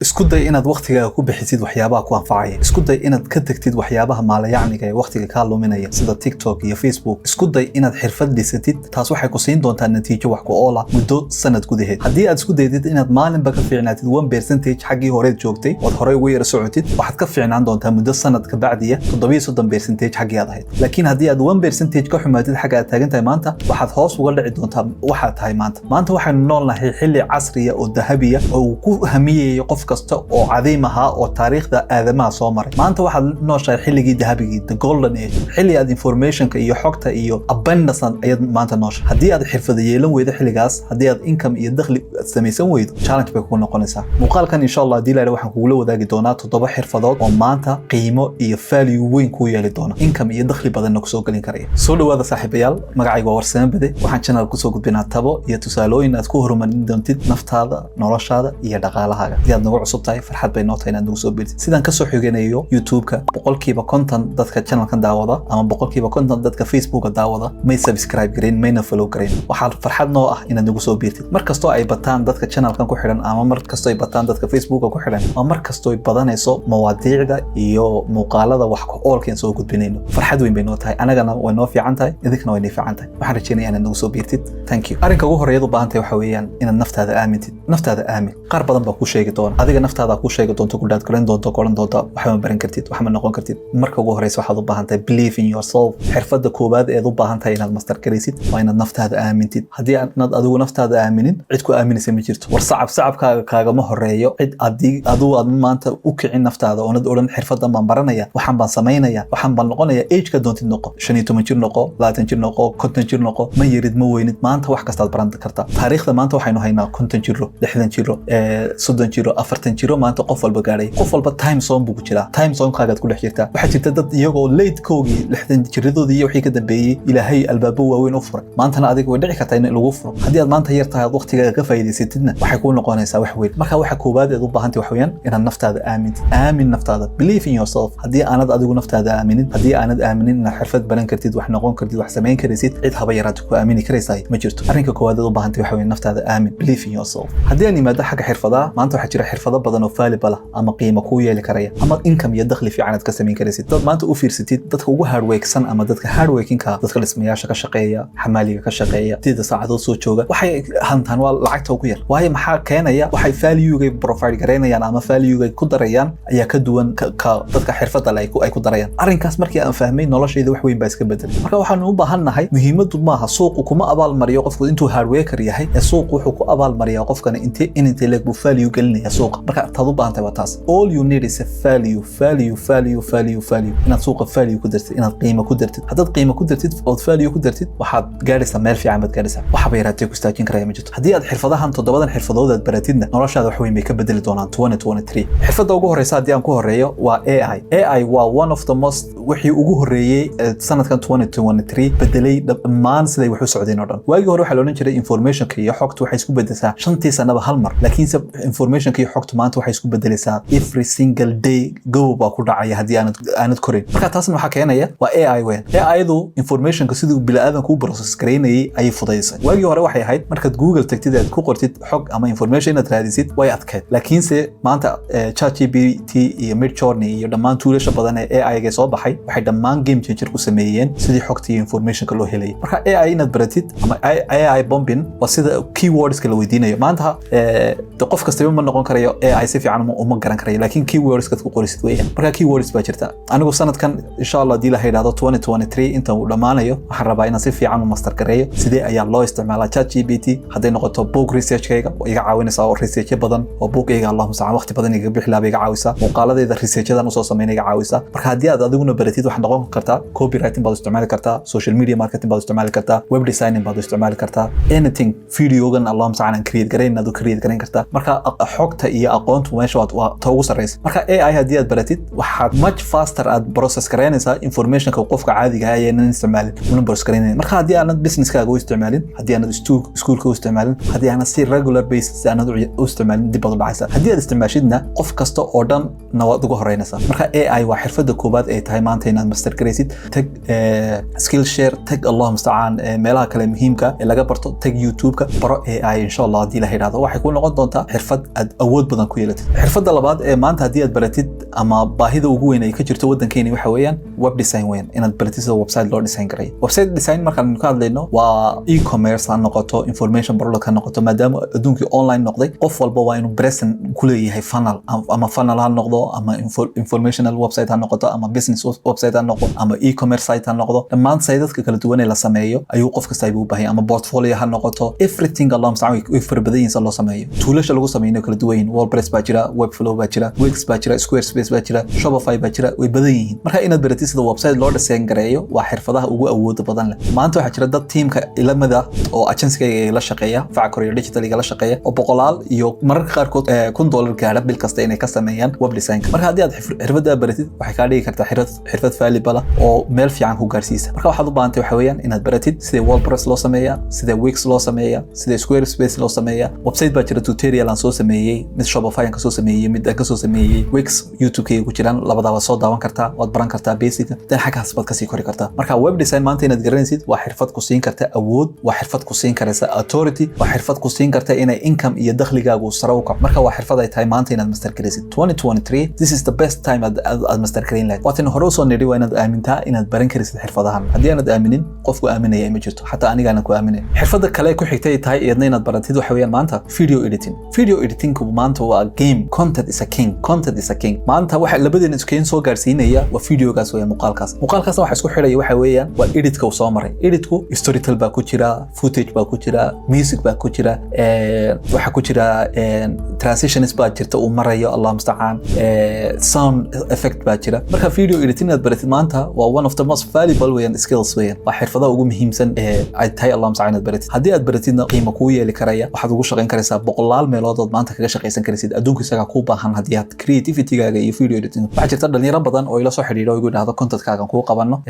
Isku day inaad waqtigaaga ku bixisid waxyaabaha ku anfacaya. Isku day inaad ka tagtid waxyaabaha maalayacniga ee waqtiga kaa luminaya, sida TikTok iyo Facebook. Isku day inaad xirfad dhisatid. Taas waxay ku siin doontaa natiijo wax ku ool ah muddo sanad gudaheed. Haddii aad isku daydid inaad maalinba ka fiicnaatid 1% xaggii horeed joogtay ood horey ugu yara socotid, waxaad ka fiicnaan doontaa muddo sanad ka bacdiya 37% xaggii aad ahayd. Laakiin haddii aad 1% ka xumaatid xagga aad taagan tahay maanta, waxaad hoos uga dhici doontaa waxaad tahay maanta. Maanta waxaynu noolnahay xilli casriya oo dahabiya oo uu ku hamiyayo qof kasta oo cadiim ahaa oo taariikhda aadamaha soo maray. Maanta waxaad nooshahay xilligii dahabigii, the golden age, xilli aad informationka iyo xogta iyo abundance ayaad maanta nooshahay. Haddii aad xirfada yeelan weydo xilligaas, haddii aad income iyo dakhli samaysan weydo, challenge bay kugu noqonaysaa. Muuqaalkan, insha Allah, haddii la waxaan kugula wadaagi doonaa toddoba xirfadood oo maanta qiimo iyo value weyn kuu yeeli doona, income iyo dakhli badanna kusoo gelin karaya. Soo dhawaada, saaxiibayaal. Magacayga waa Warsame Bade. Waxaan channel kusoo gudbinaa tabo iyo tusaalooyin aad ku horumarin doontid naftaada, noloshaada iyo dhaqaalahaaga. Haddii aad nagu cusub tahay, farxad bay noo tahay inaad nagu soo biirtid. Sidaan kasoo xiganayo YouTube-ka, 50% dadka channelkan daawada ama 50% dadka Facebooka daawada may subscribe gareyn, mayna follow gareyn. Waxaa farxad noo ah inaad nagu soo biirtid. Mar kastoo ay bataan dadka channelkan ku xidhan ama mar kastoo ay bataan dadka Facebooka ku xidhan ama mar kastoo ay badanayso mawaadiicda iyo muuqaalada wax ku oolka soo gudbinayno, farxad weyn bay noo tahay. Anagana way noo fiican tahay, idinkana way nii fiican tahay. Waxaan rajeynaya inaad nagu soo biirtid. Thank you. Arrinka ugu horeeyaad u baahan tahay waxa weeyaan inaad naftaada aamintid. Naftaada aamin. Qaar badan baa kuu sheegi doona, adiga naftaada kuu sheegi doonto, ku dhaadgarayn doonto, ku odhan doonta waxba ma baran kartid, wax ma noqon kartid. Marka ugu horeysa waxaad u baahan tahay believe in yourself. Xirfadda koowaad eed u baahan tahay inaad master garaysid waa inaad naftaada aamintid. Haddii aanad adigu naftaada aaminin, cid ku aaminaysa ma jirto. War sacab sacabkaaga kaagama horeeyo cid. Adii adigu aad maanta u kicin naftaada oonad odhan xirfadan baan baranaya, waxaan baan samaynaya, waxaan baan noqonaya, age-ka doontid noqo, 15 jir noqo, 20 jir noqo, 50 jir noqo, ma yarid, ma weynid. Maanta wax kastaad baran kartaa. Taariikhda maanta waxaynu haynaa 50 jiro, 60 jiro, 30 jiro, 40 jiro. Maanta qof walba gaadhay, qof walba time zone buu ku jiraa. Time zonekaagaad ku dhex jirtaa. Waxaa jirta dad iyagoo late-koogii, 60 jiradoodii iyo wixii ka dambeeyey, Ilaahay albaabo waaweyn u furay. Maantana adiga way dhici kartaa in lagu furo. Haddii aad maanta yar tahay, aad waqtigaaga ka faa'iidaysatidna, waxay kuu noqonaysaa wax weyn. Marka waxa koowaad eed u baahantay wax weeyaan inaad naftaada aamintid. Aamin naftaada, believe in yourself. Haddii aanad adigu naftaada aaminin, haddii aanad aaminin inaad xirfad baran kartid, wax noqon kartid, wax samayn karaysid, cid haba yaraata ku aamini karaysaa ma jirto. Arrinka koowaad eed u baahantay waxa weeyaan naftaada aamin, believe in yourself. Haddii aan yimaado xagga xirfadaha, maanta waxaa jira xirfado badan oo valuable ah ama qiimo kuu yeeli karaya ama income iyo dakhli fiican aad ka samayn karaysid. Dad maanta u fiirsatid dadka ugu hardworksan ama dadka hardworkingka, dadka dhismayaasha ka shaqeeya, xamaaliga ka shaqeeya, sida saacadood soo jooga, waxay hantaan waa lacagta ugu yar. Waayo, maxaa keenaya? Waxay value-gay provide garaynayaan ama value-gay ku darayaan ayaa ka duwan ka dadka xirfadda leh ay ku darayaan. Arrinkaas markii aan fahmay, noloshayda wax weyn baa iska bedelay. Marka waxaanu u baahan nahay, muhiimaddu maaha suuqu kuma abaalmariyo qofku intuu hardworker yahay, ee suuqu wuxuu ku abaalmariyaa qofkana intee in intee leeg buu value gelinaya suuqa. Marka taad u baahan tahay waa taas. All you need is a value, value, value, value, value. Inaad suuqa value ku dartid, inaad qiimo ku dartid. Haddaad qiimo ku dartid ood value ku dartid, waxaad gaadhaysaa meel fiican baad gaadhaysaa. Waxaba yaraatee ku istaajin karaya ma jirto. Haddii aad xirfadahan, toddobadan xirfadood aad baratidna, noloshaada wax weyn bay ka bedeli doonaan 2023. Xirfadda ugu horeysa haddii aan ku horeeyo waa AI. AI waa one of the most, wixii ugu horeeyey sanadkan 2023 bedelay dhammaan siday wax u socdeen oo dhan. Waagii hore waxaa la odhan jiray informationka iyo xogtu waxay isku bedesaa shantii sanaba hal mar, laakiinse informationka iyo xogtu maanta waxay isku bedelaysaa every single day. Gobow baa ku dhacaya haddii aanad korin. Marka taasna waxaa keenaya waa AI weyn. AI-du informationka siduu bini'aadanku u process garaynayay ayay fudaysay. Waagii hore waxay ahayd markaad Google tagtid, aad ku qortid xog ama information inaad raadisid way adkayd. Laakiinse maanta ChatGPT iyo Midjourney iyo dhammaan toolasha badan ee AI-ga soo baxay waxay dhammaan game changer ku sameeyeen sidii xogta iyo informationka loo helayay. Marka AI inaad baratid ama AI bombing waa sida keywordska la weydiinayo. Maanta de qof kastaba ma noqon karayo AI, si fiican uma garan karayo, laakiin keywordska ku qorisid weeyaan. Marka keywords baa jirta. Anigu sanadkan, insha Allah, haddii la yidhahdo, 2023 inta uu dhammaanayo, waxaan rabaa inaan si fiican u master gareeyo sidee ayaa loo isticmaalaa ChatGPT. Hadday noqoto book researchkayga, waa iga caawinaysaa oo researchyo badan oo bookayga, Allahuma mustacaan, waqti badan igaga bixi lahaa bay iga caawisaa. Muuqaaladayda researchyadan usoo sameynay iga caawisaa. Marka haddii aad adiguna baratid, waxaad noqon kartaa copywriting baad isticmaali kartaa, social media marketing baad isticmaali kartaa, web designing baad isticmaali kartaa, anything. Videogan, Allahuma mustacaan, aan create garayn aad u create garayn kartaa. Marka xogta iyo aqoontu meesha waa ta ugu sarreysa. Marka AI haddii aad baratid, waxaad much faster aad process garaynaysaa informationka qofka caadiga ah ayaanan isticmaalin una process garaynayn. Marka haddii aanad businesskaaga u isticmaalin, haddii aanad iskuulka u isticmaalin, haddii aanad si regular basis aanad u isticmaalin, dib baad u dhacaysaa. Haddii aad isticmaashidna, qof kasta oo dhan na waad uga horeynaysaa. Marka AI waa xirfadda koowaad ay tahay maanta inaad master garaysid. Tag Skillshare, tag, Allahu mustacaan, meelaha kale muhiimka ee laga barto, tag YouTube-ka, baro AI. Insha Allah, haddii la yidhahdo, waxay ku noqon doontaa xirfad aad awood badan ku yeelatid. Xirfadda labaad ee maanta haddii aad baratid ama baahida ugu weyn ay ka jirto waddankeeni waxa weeyaan web design weyn, inaad baratid sida website loo design gareeyo. Website design markaan ka hadlayno waa e-commerce ha noqoto, information product ha noqoto. Maadaama adduunkii online noqday, qof walba waa inuu present ku leeyahay funnel, ama funnel ha noqdo, ama informational website ha noqoto, ama business website ha noqdo, ama e-commerce site ha noqdo. Dhammaan saytadka kala duwan ee la sameeyo ayuu qof kasta u baahan yahay, ama portfolio ha noqoto, everything, Allah mustacaan, way fara badan yihiin sida loo sameeyo. Toolasha lagu sameeyo kala duwan yihiin: WordPress baa jira, Webflow baa jira, Wix baa jira, Squarespace baa jira, Shopify baa jira, way badan yihiin. Marka inaad baratid sida website loo design gareeyo waa xirfadaha ugu awooda badan leh. Maanta waxaa jira dad teamka ilamida oo agencygayga la shaqeeya, Facor iyo Digital igala shaqeeya, oo boqolaal iyo mararka qaarkood $1000 gaadha bil kasta inay ka sameeyaan web design. Marka haddii aad xirfaddaa baratid, waxay kaa dhigi kartaa xirfad valuable ah oo meel fiican ku gaarsiisa. Marka waxaad u baahantay waxa weeyaan inaad baratid sida WordPress loo sameeyaa, sida Wix loo sameeyaa, sida Squarespace loo sameeyaa. Website baa jira tutorial aan soo sameeyey, mid Shopify aan kasoo sameeyey, mid aan kasoo sameeyey Wix, YouTube-kayga ku jiraan labadaba. Soo daawan kartaa, waad baran kartaa basic, dan xaggaas baad kasii kori kartaa. Marka web design maanta inaad garanaysid waa xirfad ku siin karta awood, waa xirfad ku siin karaysa authority, waa xirfad ku siin karta inay income iyo dakhligaagu sare u kaco. Marka waa xirfad ay tahay maanta inaad master garaysid. 2023, this is the best time aad master garayn lahayd. Waatan hore usoo nidhi, waa inaad aamintaa inaad baran karaysid xirfadahan. Haddii aanad aaminin, qofku aaminaya ma jirto, xataa anigaanan ku aaminay. Xirfadda kale ku xigtay ay tahay iyadna inaad baratid waxa weeyaan maanta video editing. Video editingku maanta waa game. Content is a king, content is a king. Maanta waxa labadeena iskeen soo gaarsiinaya waa videogaas weeyaan, muuqaalkaas. Muuqaalkaasna waxa isku xidhaya waxa weeyaan waa editka uu soo maray. Editku storytell baa ku jira, footage baa ku jira, music baa ku jira, waxaa ku jira transitions baa jirta uu marayo, Allah mustacaan, sound effect baa jira. Marka video editing inaad baratid maanta waa one of the most valuable weeyaan skills weeyaan, waa xirfadaha ugu muhiimsan ee ay tahay, Allah mustacaan, inaad baratid. Haddii aad baratidna qiimo kuu yeeli karaya, waxaad ugu shaqayn karaysaa boqolaal meelood ood maanta kaga shaqaysan karaysid. Adduunku isagaa kuu baahan haddii aad creativity-gaaga iyo video editing. Waxaa jirta dhalinyaro badan oo ila soo xidhiidho oo igu idhaahdo contentkaagan kuu qabano.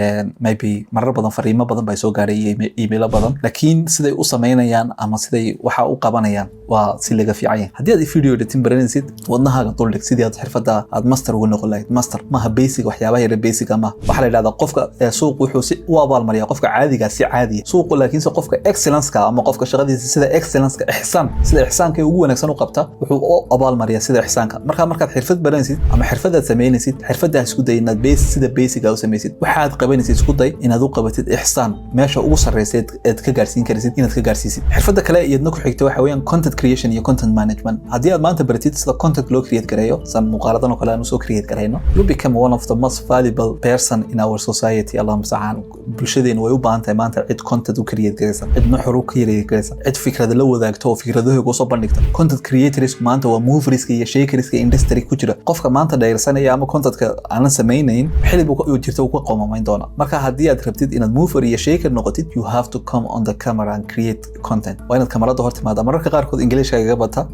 Maybe marar badan fariimo badan baa soo gaaray iyo emailo badan, laakiin siday u samaynayaan ama siday waxa u qabanayaan waa si laga fiican yahay. Haddii aad video editing baranaysid, wadnahaaga duldhig sidii aad xirfadda aad master uga noqon lahayd. Master maaha basic, waxyaabaha yara basic maaha. Waxaa la yidhahdaa qofka suuq wuxuu si u abaalmariyaa qofka caadiga si caadiya suuqu, laakiinse qofka excellence-ka ama qofka shaqadiisa sida excellence-ka, ixsaan, sida ixsaanka ugu wanaagsan u qabta, wuxuu u abaalmariyaa sida ixsaanka. Marka markaad xirfad baranaysid ama xirfadaad samaynaysid, xirfaddaa isku day inaad base sida basic u samaysid. Waxaad qabanaysid isku day inaad u qabatid ixsaan, meesha ugu sarreysa eed ka gaarsiin karaysid inaad ka gaarsiisid. Xirfadda kale iyadna ku xigta waxa weeyaan content creation iyo content management. Haddii aad maanta baratid sida content loo create gareeyo, san muuqaaladan oo kale aan usoo create gareyno, you become one of the most valuable person in our society, Allah mustacaan. Bulshadeenu way u baahan tahay maanta cid content u create gareysa, cid nuxur u create gareysa, cid fikrada la wadaagto oo fikradahooga usoo bandhigta. Content creators maanta waa moverska iyo shakerska industry ku jira. Qofka maanta dhayarsanaya ama contentka aanan samaynayn, xili buu jirta uu ka qoomamayn doona. Marka haddii aad rabtid inaad mover iyo shaker noqotid, you have to come on the camera and create content. Waa inaad kamarada hor timaada. Mararka qaarkood Englishka igaga bata,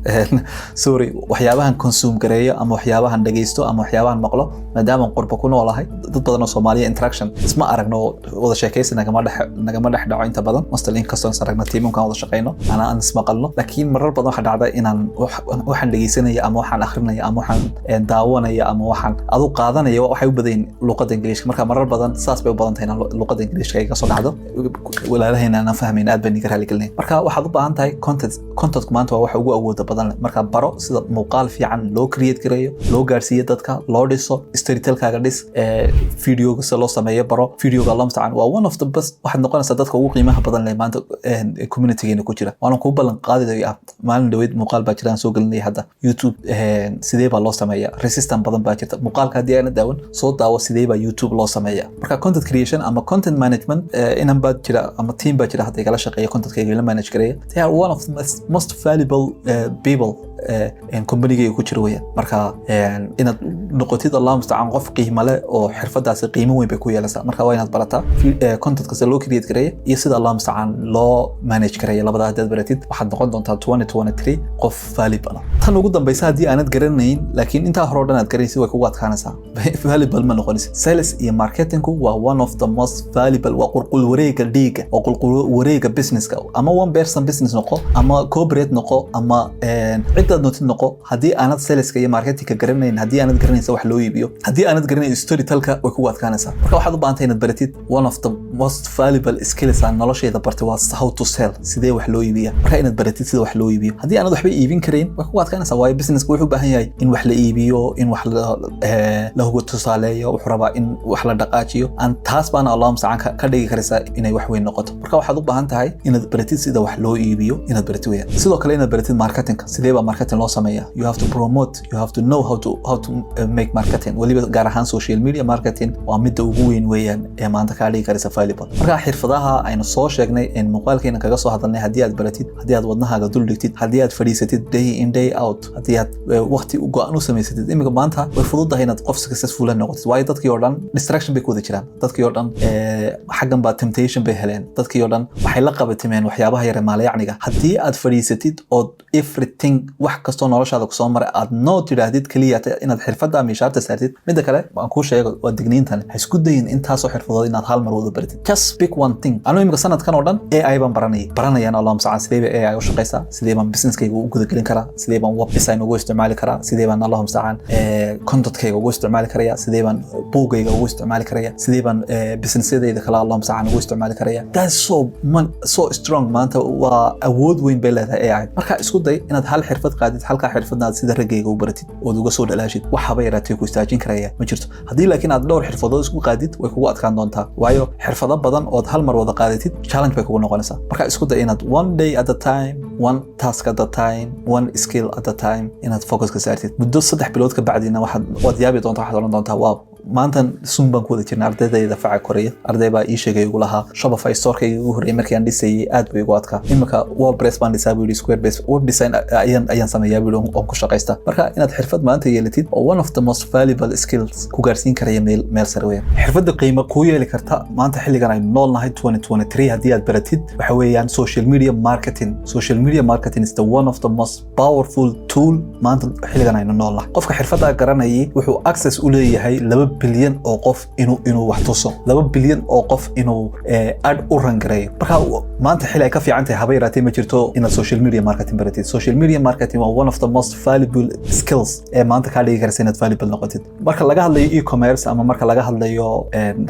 sorry. Waxyaabahan consume gareeyo ama waxyaabahan dhagaysto ama waxyaabahan maqlo, maadaama qurba ku noolahay, dad badan oo Soomaaliya interaction isma aragno, wada sheekaysi nagama dhex dhaco inta badan. Mostly inkastoo is aragno, tiimamkan wada shaqeyno ana aan ismaqalno, laakiin marar badan waxaa dhacda inaan waxaan dhegeysanaya ama waxaan akhrinaya ama waxaan daawanaya ama waxaan adu qaadanaya waxay u badan yihiin luqadda Ingiliishka. Marka marar badan saas bay u badan tahay inaan luqadda Ingiliishka iga soo dhacdo. Walaalahayna aanan fahmayn, aad baan iga raali gelinay. Marka waxaad u baahan tahay content. Contentku maanta waa waxa ugu awooda badan leh. Marka baro sida muuqaal fiican loo create gareeyo, loo gaarsiiyo dadka, loo dhiso, storytelkaaga dhis, videoga sida loo sameeyo baro. Videoga, Allah mustacaan, waa one of the best. Waxaad noqonaysaa dadka ugu qiimaha badan leh maanta communitygeena ku jira, waana kuu ballan qaadidaya. Maalin dhaweyd muuqaal baa jira aan soo gelinaya hadda YouTube, sidee baa loo sameeyaa. Resistance badan baa jirta. Muuqaalka haddii aana daawan, soo daawo sidee baa YouTube loo sameeyaa. Marka content creation ama content management, inan baa jira ama team baa jira hadda igala shaqeeya, contentkayga ila manage gareeya. They are one of the most valuable people companygayga ku jira weeyaan. Marka inaad noqotid, Allah mustacaan, qof qiimo leh oo xirfadaasi qiimo weyn bay ku yeelaysaa. Marka waa inaad barataa contentka sida loo create gareeya iyo sida, Allah mustacaan, loo manage gareeya. Labadaa haddaad baratid, waxaad noqon doontaa 2023 qof valuable ah. Tan ugu dambaysa, haddii aanad garanayn laakiin intaa hore oo dhan aad garanaysid, way kugu adkaanaysaa, valuable ma noqonaysid. Sales iyo marketingku waa one of the most valuable, waa qulqul wareega dhiiga, waa qulqul wareega businesska. Ama one person business noqo ama corporate noqo ama cidda Ciddaad doontid noqo, haddii aanad saleska iyo marketingka garanayn, haddii aanad garanaysa wax loo iibiyo, haddii aanad garanayn storytellka, way kugu adkaanaysaa. Marka waxaad u baahan inaad baratid. One of the most valuable skills aan noloshayda bartay waa how to sell, sidee wax loo iibiya. Marka inaad baratid sida wax loo iibiyo. Haddii aanad waxba iibin karayn, way kugu adkaanaysaa, waayo businesska wuxuu u baahan yahay in wax la iibiyo, in wax la hugo tusaaleeyo, wuxuu rabaa in wax la dhaqaajiyo. Aan taas baana, Allah mustacaan, ka dhigi karaysaa inay wax weyn noqoto. Marka waxaad u baahan tahay inaad baratid sida wax loo iibiyo, inaad baratid weeyaan. Sidoo kale inaad baratid marketingka, sidee baa marketing loo sameeyaa. You have to promote, you have to know how to make marketing. Weliba gaar ahaan social media marketing waa midda ugu weyn weeyaan ee maanta kaa dhigi karaysa valuable. Marka xirfadaha aynu soo sheegnay in muuqaalkeena kaga soo hadalnay, haddii aad baratid, haddii aad wadnahaaga dul dhigtid, haddii aad fadhiisatid day in, day out, haddii aad waqti go-an u samaysatid, imika maanta way fududahay inaad qof successful noqotid, waayo dadkii oo dhan distraction bay ku wada jiraan. Dadkii oo dhan xaggan baa temptation bay heleen. Dadkii oo dhan waxay la qabatimeen waxyaabaha yare maalayacniga. Haddii aad fadhiisatid ood everything, wax kastoo noloshaada kusoo maray, aad noo tidhaahdid keliya inaad xirfadda miishaarta saartid. Midda kale aan kuu sheego waa digniintan: ha isku dayin intaasoo xirfadood inaad hal mar wada baratid. Just pick one thing. Anuu imika sanadkan oo dhan AI baan baranayay, baranayaan, Allah mustacaan, sidee bay AI u shaqaysaa, sidee baan businesskayga u gudagelin karaa, sidee baan web design ugu isticmaali karaa, sidee baan, Allah mustacaan, contentkayga ugu isticmaali karaya, sidee baan buugayga ugu isticmaali karaya, sidee baan businessyadayda kale, Allah mustacaan, ugu isticmaali karaya. That's so man, so strong. Maanta waa awood weyn bay leedahay AI. Marka isku day inaad hal xirfad qaadid, halkaa xirfadna aad sida raggayga u baratid ood uga soo dhalaashid. Waxaba yaraatay ku istaajin karaya ma jirto. Haddii laakiin aad dhowr xirfadood isku qaadid, way kugu adkaan doontaa, waayo xirfado badan ood hal mar wada qaadatid challenge bay kugu noqonaysaa. Marka isku day inaad one day at a time, one task at a time, one skill at a time inaad focus ka saartid. Muddo 3 bilood ka bacdina waxaad waad yaabi doontaa, waxaad odhan doontaa, "Wow." Maantan Zoom baan ku wada jirnay ardaydayda faca koraya. Arday baa ii sheegay, igu lahaa, "Shopify storekayga ugu horreeyay markii aan dhisayay aad buu igu adkaa. Imika WordPress baan dhisaa," buu yidhi, "Squarespace web design ayaan sameeyaa," buu yidhi, "oon ku shaqaysta." Marka inaad xirfad maanta yeelatid oo one of the most valuable skills ku gaarsiin karaya meel sare weeyaan. Xirfadda qiimo kuu yeeli karta maanta xilligan aynu nool nahay, 2023, haddii aad baratid, waxa weeyaan social media marketing. Social media marketing is the one of the most powerful tool maanta xilligan aynu nool nahay. Qofka xirfaddaa garanayay wuxuu access u leeyahay 2 bilyan oo qof inuu wax tuso, 2 bilyan oo qof inuu ad u run gareeyo. Marka maanta xili ay ka fiican tahay haba yaraatee ma jirto inaad social media marketing baratid. Social media marketing waa one of the most valuable skills ee maanta kaa dhigi karaysa inaad valuable noqotid. Marka laga hadlayo e-commerce ama marka laga hadlayo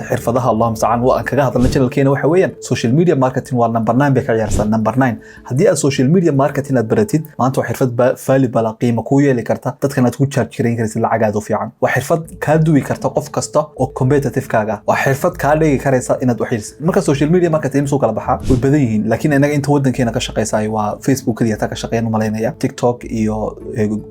xirfadaha, Allah mustacaan, waa aan kaga hadalna channelkeena, waxa weeyaan social media marketing waa number 9 bay ka ciyaarsaa, number 9. Haddii aad social media marketing aad baratid maanta, waa xirfad valuable ah, qiimo kuu yeeli karta, dadkan aad ku charge gareyn karaysid lacag aad u fiican. Waa xirfad kaa duwi karta qof kasta oo competitive kaaga ah. Waa xirfad kaa dhigi karaysa inaad wax yeelisid. Marka social media marketing suu kala baxaa, way badan yihiin, laakiin inaga inta wadankeena ka shaqaysaay waa Facebook kaliya taa ka shaqeyn malaynaya. TikTok iyo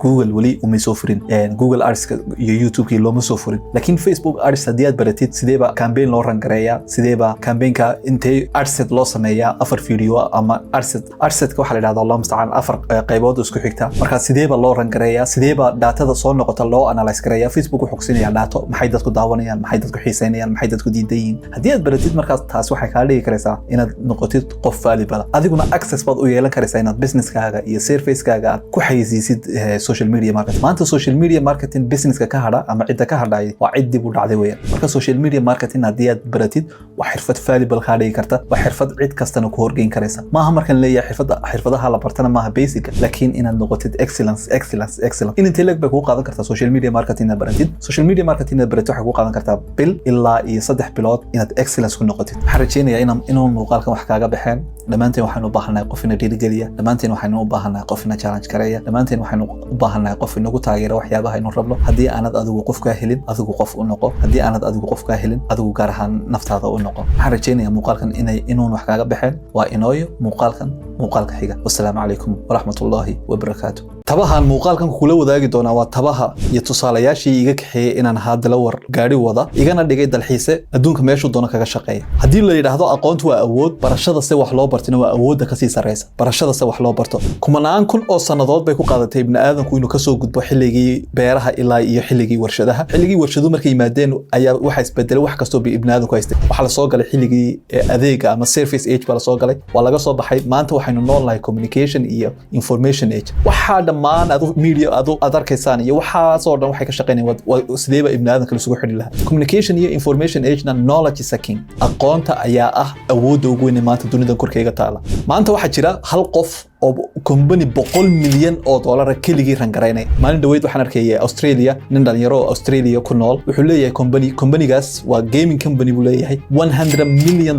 Google weli umay soo furin, Google Ads iyo YouTube looma soo furin. Laakiin Facebook Ads haddii aad baratid, sidee baa campaign loo run gareeyaa, sidee baa campaignka intee adset loo sameeyaa, afar video ama adset, adsetka waxaa la yidhahdaa, Allah mustacaan, afar qaybood oo isku xigta. Marka sidee baa loo run gareeyaa, sidee baa datada soo noqota loo analyze gareeyaa? Facebook wuxuu ku siinayaa data: maxay dadku daawanayaan, maxay dadku xiiseynayaan, maxay dadku diidan yihiin. Haddii aad baratid markaas, taas waxay kaa dhigi karaysaa inaad noqotid qof valuable. Adiguna access baad u yeelan karaysaa inaad businesskaaga iyo servicekaaga aad ku xayeysiisid social media marketing. Maanta social media marketing businesska ka hadha ama cidda ka hadhay waa cid dib u dhacday weeyaan. Marka social media marketing haddii aad baratid, waa xirfad valuable kaa dhigi karta, waa xirfad cid kastana ku horgeyn karaysa. Maaha markan leeyahay xirfadda xirfadaha la bartana maaha basic, laakiin inaad noqotid excellence, excellence, excellence. In intee leeg bay kugu qaadan kartaa social media marketing inaad baratid? Social media marketing inaad baratid waxay kugu qaadan kartaa bil ilaa iyo 3 bilood inaad excellence ku noqotid. Waxaan rajeynayaa inuu muuqaalkan wax kaaga baxeen. Dhammaanteen waxaynu u baahannahay qof ina dhiirigeliya, dhammaanteen waxaynu u baahannahay qof ina challenge gareeya, dhammaanteen waxaynu u baahannahay qof inagu taageera waxyaabaha aynu rabno. Haddii aanad adigu qof kaa helin, adigu qof u noqo. Haddii aanad adigu qof kaa helin, adigu gaar ahaan naftaada u noqo. Waxaan rajeynayaa muuqaalkan inay inuun wax kaaga baxeen. Waa inooyo muuqaalkan muuqaalka xiga. Wasalaamu calaykum waraxmatullaahi wabarakaatu. Tabahan muuqaalkan kula wadaagi doonaa waa tabaha iyo tusaalayaashii iga kaxeeyey inaan ahaa dalawar gaari wada, igana dhigay dalxiise adduunka meeshuu doono kaga shaqeeya. Haddii la yidhaahdo aqoontu waa awood, barashada se wax loo bartina waa awoodda kasii sarreysa. Barashada se wax loo barto, kumanaan kun oo sannadood bay ku qaadatay ibni aadamku inuu kasoo gudbo xilligii beeraha ilaa iyo xilligii warshadaha. Xilligii warshaduhu markay yimaadeen ayaa waxa isbedelay wax kastoo bi ibni aadamku haystay. Waxaa lasoo galay xilligii adeega ama service age baa lasoo galay, waa laga soo baxay. Maanta waxaynu nool nahay communication iyo information age. Waxaa dhammaan adu media adu aad arkaysaan iyo waxaasoo dhan waxay ka shaqeynayaan waa sideeba ibni aadamka laisugu xidhi lahaa. Communication iyo information age-na knowledge is a king. Aqoonta ayaa ah awoodda ugu weyn ee maanta dunidan korkeyga taala. Maanta waxaa jira hal qof oo oo company 100 milyan oo dollara keligii run garaynaya. Maalin dhaweyd waxaan arkayay Australia, nin dhalinyaro oo Australia ku nool wuxuu leeyahay company. Companygaas waa gaming company buu leeyahay. $100 million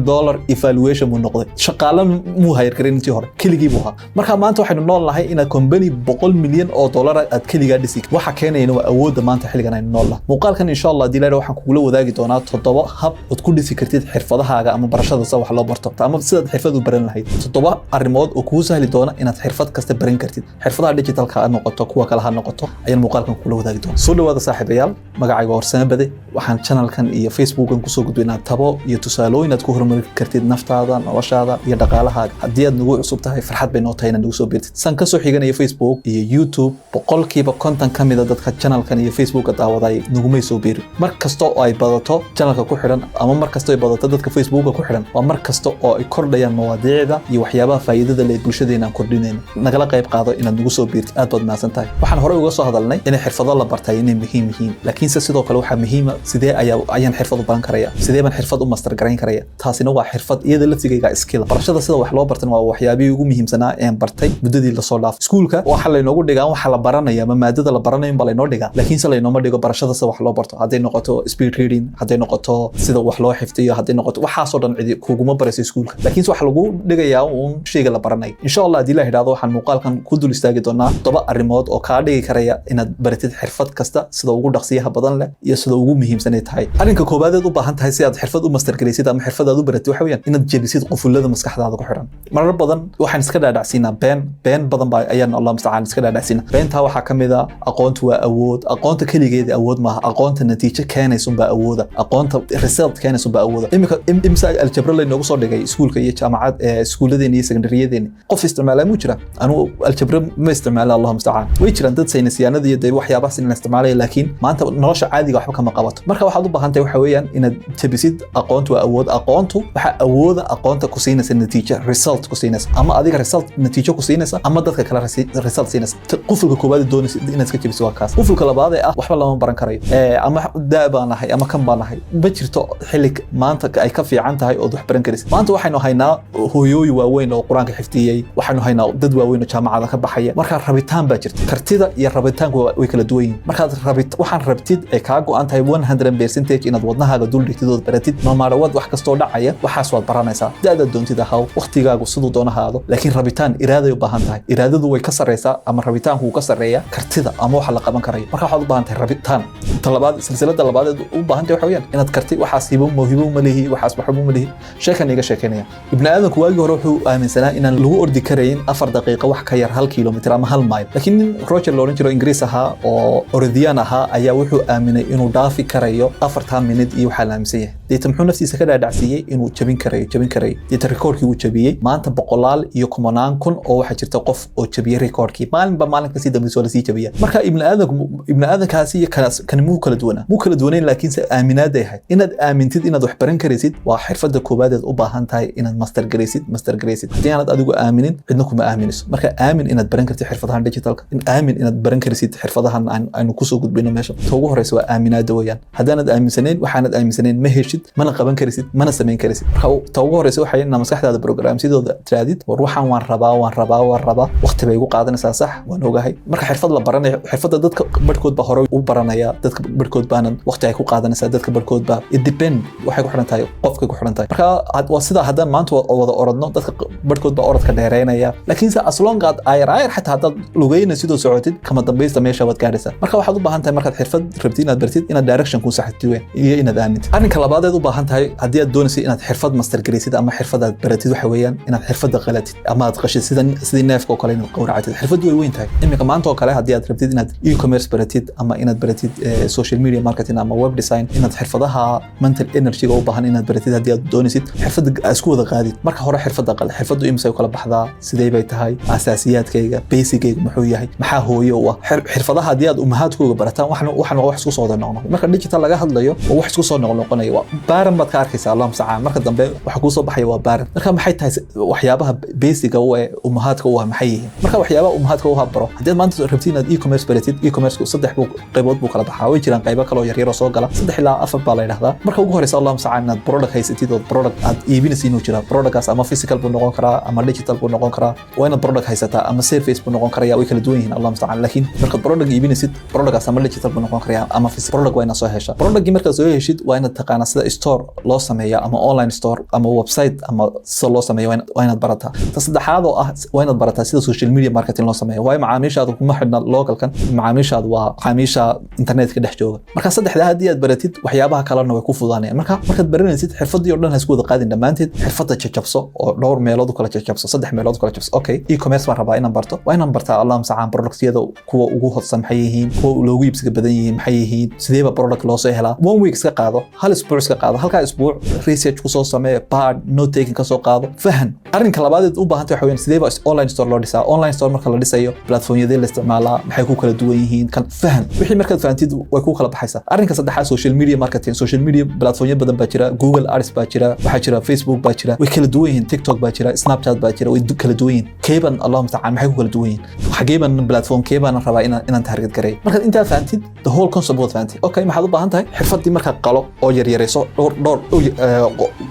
evaluation buu noqday. Shaqaale muu hire garin intii hore, keligii buu ahaa. Marka maanta waxaynu nool nahay inaad company 100 milyan oo dollar aad keligaa dhisi. Waxa keenayna waa awoodda maanta xilligan aynu nool nahay. Muuqaalkan, insha Allah, haddii la waxaan kugula wadaagi doonaa toddoba hab ood ku dhisi kartid xirfadahaaga ama barashada sa wax loo barto ama sidaad xirfad u baran lahayd. Toddoba arrimood oo kugu sahli doona inaad xirfad kasta baran kartid, xirfadaha digitalka ha noqoto, kuwa kale ha noqoto, ayaan muuqaalkan kugula wadaagi doona. Soo dhawaada, saaxiibayaal. Magacayga Warsame Bade. Waxaan channelkan iyo Facebookan kusoo gudbaynaa tabo iyo tusaalooyin aad ku horumari kartid naftaada, noloshaada iyo dhaqaalahaaga. Haddii aad nagu cusub tahay, farxad bay noo tahay inaad nagu soo biirtid. San kasoo xiganaya Facebook iyo YouTube, 50% ka mida dadka channelkan iyo Facebooka daawaday nagumay soo biirin. Mar kasta oo ay badato channelka ku xidhan ama mar kasta ay badato dadka Facebooka ku xidhan, waa mar kasta oo ay kordhayaan mawaadiicda iyo waxyaabaha faa'iidada leh bulshadeena aan kordhinayno. Nagala qayb qaado inaad nagu soo biirtid. Aad baad mahadsan tahay. Waxaan horey uga soo hadalnay inay xirfado la bartay inay muhiim yihiin, laakiinse sidoo kale waxaa muhiima sidee ayaan xirfad u baran karaya, sidee baan xirfad u master garayn karaya. Taasina waa xirfad iyada laftigayga skill. Barashada sida wax loo bartan waa waxyaabihii ugu muhiimsanaa een bartay muddadii lasoo dhaafay. Iskuulka waxa laynoogu dhigaa waxa la baranaya ama maadada la baranayo baa laynoo dhigaa, laakiinse laynooma dhigo barashada sida wax loo barto. Hadday noqoto speed reading, hadday noqoto sida wax loo xifdiyo, hadday noqoto waxaasoo dhan, cidi kuguma barayso iskuulka, laakiinse waxa lagu dhigayaa uun shayga la baranayo. Insha Allah, haddii la idhaahdo, waxaan muuqaalkan ku dul istaagi doonaa toddoba arrimood oo kaa dhigi karaya inaad baratid xirfad kasta sida ugu dhaqsiyaha badan leh iyo sida ugu muhiimsan ay tahay. Arrinka koowaad eed u baahan tahay si aad xirfad u master garaysid ama xirfad aad u baratid waxa weeyaan inaad jebisid qufulada maskaxdaada ku xidhan. Marar badan waxaan iska dhaadhacsiinaa been. Been badan baa ayaan, Allah mustacaan, iska dhaadhacsiinaa. Beentaa waxaa ka mid a aqoontu waa awood. Aqoonta keligeeda awood maaha. Aqoonta natiijo keenaysunbaa awooda, aqoonta result keenaysunbaa awooda. Imika imisa aljabra laynoogu soo dhigay iskuulka iyo jaamacad, iskuulladeena iyo secondaryyadeena? Qof isticmaalaa muu jira? Anugu aljabra ma isticmaala, Allah mustacaan. Way jiraan dad saynisyaanada iyo dee waxyaabahaas in la isticmaalaya, laakiin maanta nolosha caadiga waxba kama qabato. Marka waxaad u baahan tahay waxa weeyaan inaad jabisid aqoontu waa awood. Aqoontu waxaa awooda aqoonta ku siinaysa natiijo, result ku siinaysa, ama adiga result, natiijo ku siinaysa, ama dadka kale result siinaysa. Qufulka koowaad ee doonaysa inaad iska jabiso waa kaas. Qufulka labaad ee ah waxba lama baran karayo, ama daa baan ahay ama kan baan ahay, ma jirto xilli maanta ay ka fiican tahay ood wax baran karaysid. Maanta waxaynu haynaa hooyooyin waaweyn oo Qur-aanka xifdiyey, waxaynu haynaa dad waaweyn oo jaamacada ka baxaya. Marka rabitaan baa jirta. Kartida iyo rabitaanku way kala duwan yihiin. Markaad rabit waxaan rabtid ay kaa go'an tahay 100% inaad wadnahaaga dul dhigtid ood baratid, no matter what, wax kastoo dhacaya, waxaas waad baranaysaa. Da'daad doontid ahaw, waqtigaagu siduu doono ahaado, laakiin rabitaan, iraaday u baahan tahay. Iraadadu way ka sarreysaa ama rabitaanku wuu ka sarreeya kartida ama waxa la qaban karayo. Marka waxaad u baahan tahay rabitaan. Ta labaad, silsilada labaad eed u baahan tahay waxa weeyaan inaad karti. Waxaas hibo, mawhibo ma lihi, waxaas waxba ma lihi. Sheekan iga sheekeynaya, ibni aadamku waagii hore wuxuu aaminsanaa inaan lagu ordi karayn 4 daqiiqo wax ka yar 1 kilomitir ama 1 mayl. Laakiin nin Roger la odhan jiro, Ingiriis ahaa oo orodiyaan ahaa, ayaa wuxuu aaminay inuu dhaafi karayo 4-taa minid iyo waxaa la aaminsan yahay. Deeta muxuu naftiisa ka dhaadhacsiiyey? Inuu jabin karayo, jabin karayo. Deeta rikoorkii wuu jabiyey. Maanta boqolaal iyo kumanaan kun oo waxaa jirta qof oo jabiyey rikoorkii. Maalinba maalin kasii dambaysa waa lasii jabiya. Marka ibni aadamku, ibni aadankaasi iyo kanaas kani muu kala duwanaa? Muu kala duwanayn, laakiinse aaminaaday ahayd. Inaad aamintid inaad wax baran karaysid waa xirfadda koowaad eed u baahan tahay inaad master garaysid, master garaysid. Haddii aanad adigu aaminin, cidna kuma aaminayso. Marka aamin inaad baran kartid xirfadahan digitalka, in aamin inaad baran karaysid xirfadahan aynu kusoo gudbino meesha. Ta ugu horeysa waa aaminaada weeyaan. Haddaanad aaminsanayn, waxaanad aaminsanayn ma heshid, mana qaban karaysid, mana samayn karaysid. Marka ta ugu horeysa waxay inaad maskaxdaada program sidooda tiraadid: war waxaan waan rabaa, waan rabaa, waan rabaa. Waqti bay igu qaadanaysaa, sax, waan ogahay. Marka xirfad la baranayo, xirfadda dadka barhkood baa hore u baranaya, dadka barhkood baanan waqti ay ku qaadanaysaa, dadka barhkood baa, it depend, waxay ku xidhan tahay qofkay ku xidhan tahay. Marka waa sidaa. Haddaan maanta wada orodno, dadka barhkood baa orodka dheereynaya, laakiinse as long aad ayar ayar, xataa haddaad lugayna sidoo socotid, kama dambaysta meesha waad gaadhaysaa. Marka waxaad u baahan tahay markaad xirfad rabtid inaad bartid inaad direction kuu saxatid weyn iyo inaad aamintid. Arrinka labaadeed u baahan tahay haddii aad doonaysid inaad xirfad master garaysid ama xirfad aad baratid waxa weeyaan inaad xirfadda qalatid ama aad qashid, sida sidii neefka oo kale inaad qowracatid. Xirfaddu way weyn tahay. Iminka maanta oo kale haddii aad rabtid inaad e-commerce baratid ama inaad baratid social media marketing ama web design, inaad xirfadaha mental energy-ga u baahan inaad baratid haddii aad doonaysid, xirfadda isku wada qaadid. Marka hore xirfadda qal. Xirfaddu imisay kala baxdaa? Sidee bay tahay? Asaasiyaadkayga, basicgayga muxuu yahay? Maxaa hooyo u ah xirfadaha? Haddii aad umahaadkooga barataan, waxan waa wax isku soo wada noqnoqdo. Marka digital laga hadlayo, waa wax isku soo noqnoqonaya, waa pattern baad ka arkaysaa. Allah mustacaan. Marka dambe waxa kuu soo baxaya waa pattern. Marka maxay tahay waxyaabaha basiga u eh, umahaadka u ah, maxay yihiin? Marka waxyaabaha umahaadka u ah baro. Haddii aad maanta rabtid inaad e-commerce baratid, e-commerce saddex buu qaybood buu kala baxaa. Way jiraan qaybo kale oo yaryar oo soo gala, saddex ilaa afar baa la yidhahdaa. Marka ugu horeysa, Allah mustacaan, inaad product haysatid oo product aad iibinaysa inuu jira. Productgaas ama physical buu noqon karaa ama digital buu noqon karaa. Waa inaad product haysataa ama service buu noqon karaya, way kala duwan yihiin, Allah mustacaan. Laakiin markaad product iibinaysid, productgaas ama digital buu noqon karaya ama physical product, waa inaad soo heshaa. Productgii markaad soo heshid, waa inaad taqaanaa sida store loo sameeya ama online store ama website ama sida loo sameeyo waa inaad barataa. Ta saddexaad oo ah, waa inaad barataa sida social media marketing loo sameeyo, waayo macaamiishaadu kuma xidhna localkan, macaamiishaadu waa macaamiisha internetka dhex jooga. Marka saddexdaa haddii aad baratid, waxyaabaha kalena way ku fududaanayaan. Marka markaad baranaysid, xirfadii oo dhan ha isku wada qaadin dhammaanteed. Xirfadda jajabso oo dhowr meelood u kala jajabso, saddex meelood u kala jabso. Okay, e-commerce baan rabaa inaan barto. Waa inaan bartaa, Allah mustacaan, productyada kuwa ugu hodsan maxay yihiin, kuwa loogu iibsiga badan yihiin maxay yihiin, sideeba product loo soo helaa. One week iska qaado, hal isbuuc iska qaado. Halkaa isbuuc research kusoo samee, baad note taking ka soo qaado, fahan. Arrinka labaadeed u baahantay waxa weeyaan, sideeba online store loo dhisaa? Online store marka la dhisayo, platformyadee la isticmaalaa? Maxay ku kala duwan yihiin? Kan fahan. Wixii markaad fahantid, way ku kala baxaysaa. Arrinka saddexaad, social media marketing. Social media platformyo badan baa jira. Google Ads baa jira, waxaa jira Facebook baa jira, way kala duwan yihiin. TikTok baa jira, Snapchat baa jira, way kala duwan yihiin. Keeban, Allah mustacaan, maxay ku kala duwan yihiin? Xageeban platform keebaan rabaa inaan target gareeyo? Markaad intaa fahantid, the whole concept waad fahantid. Okay, maxaad u baahan tahay? Xirfadii markaa qalo oo yaryarayso, dhowr dhowr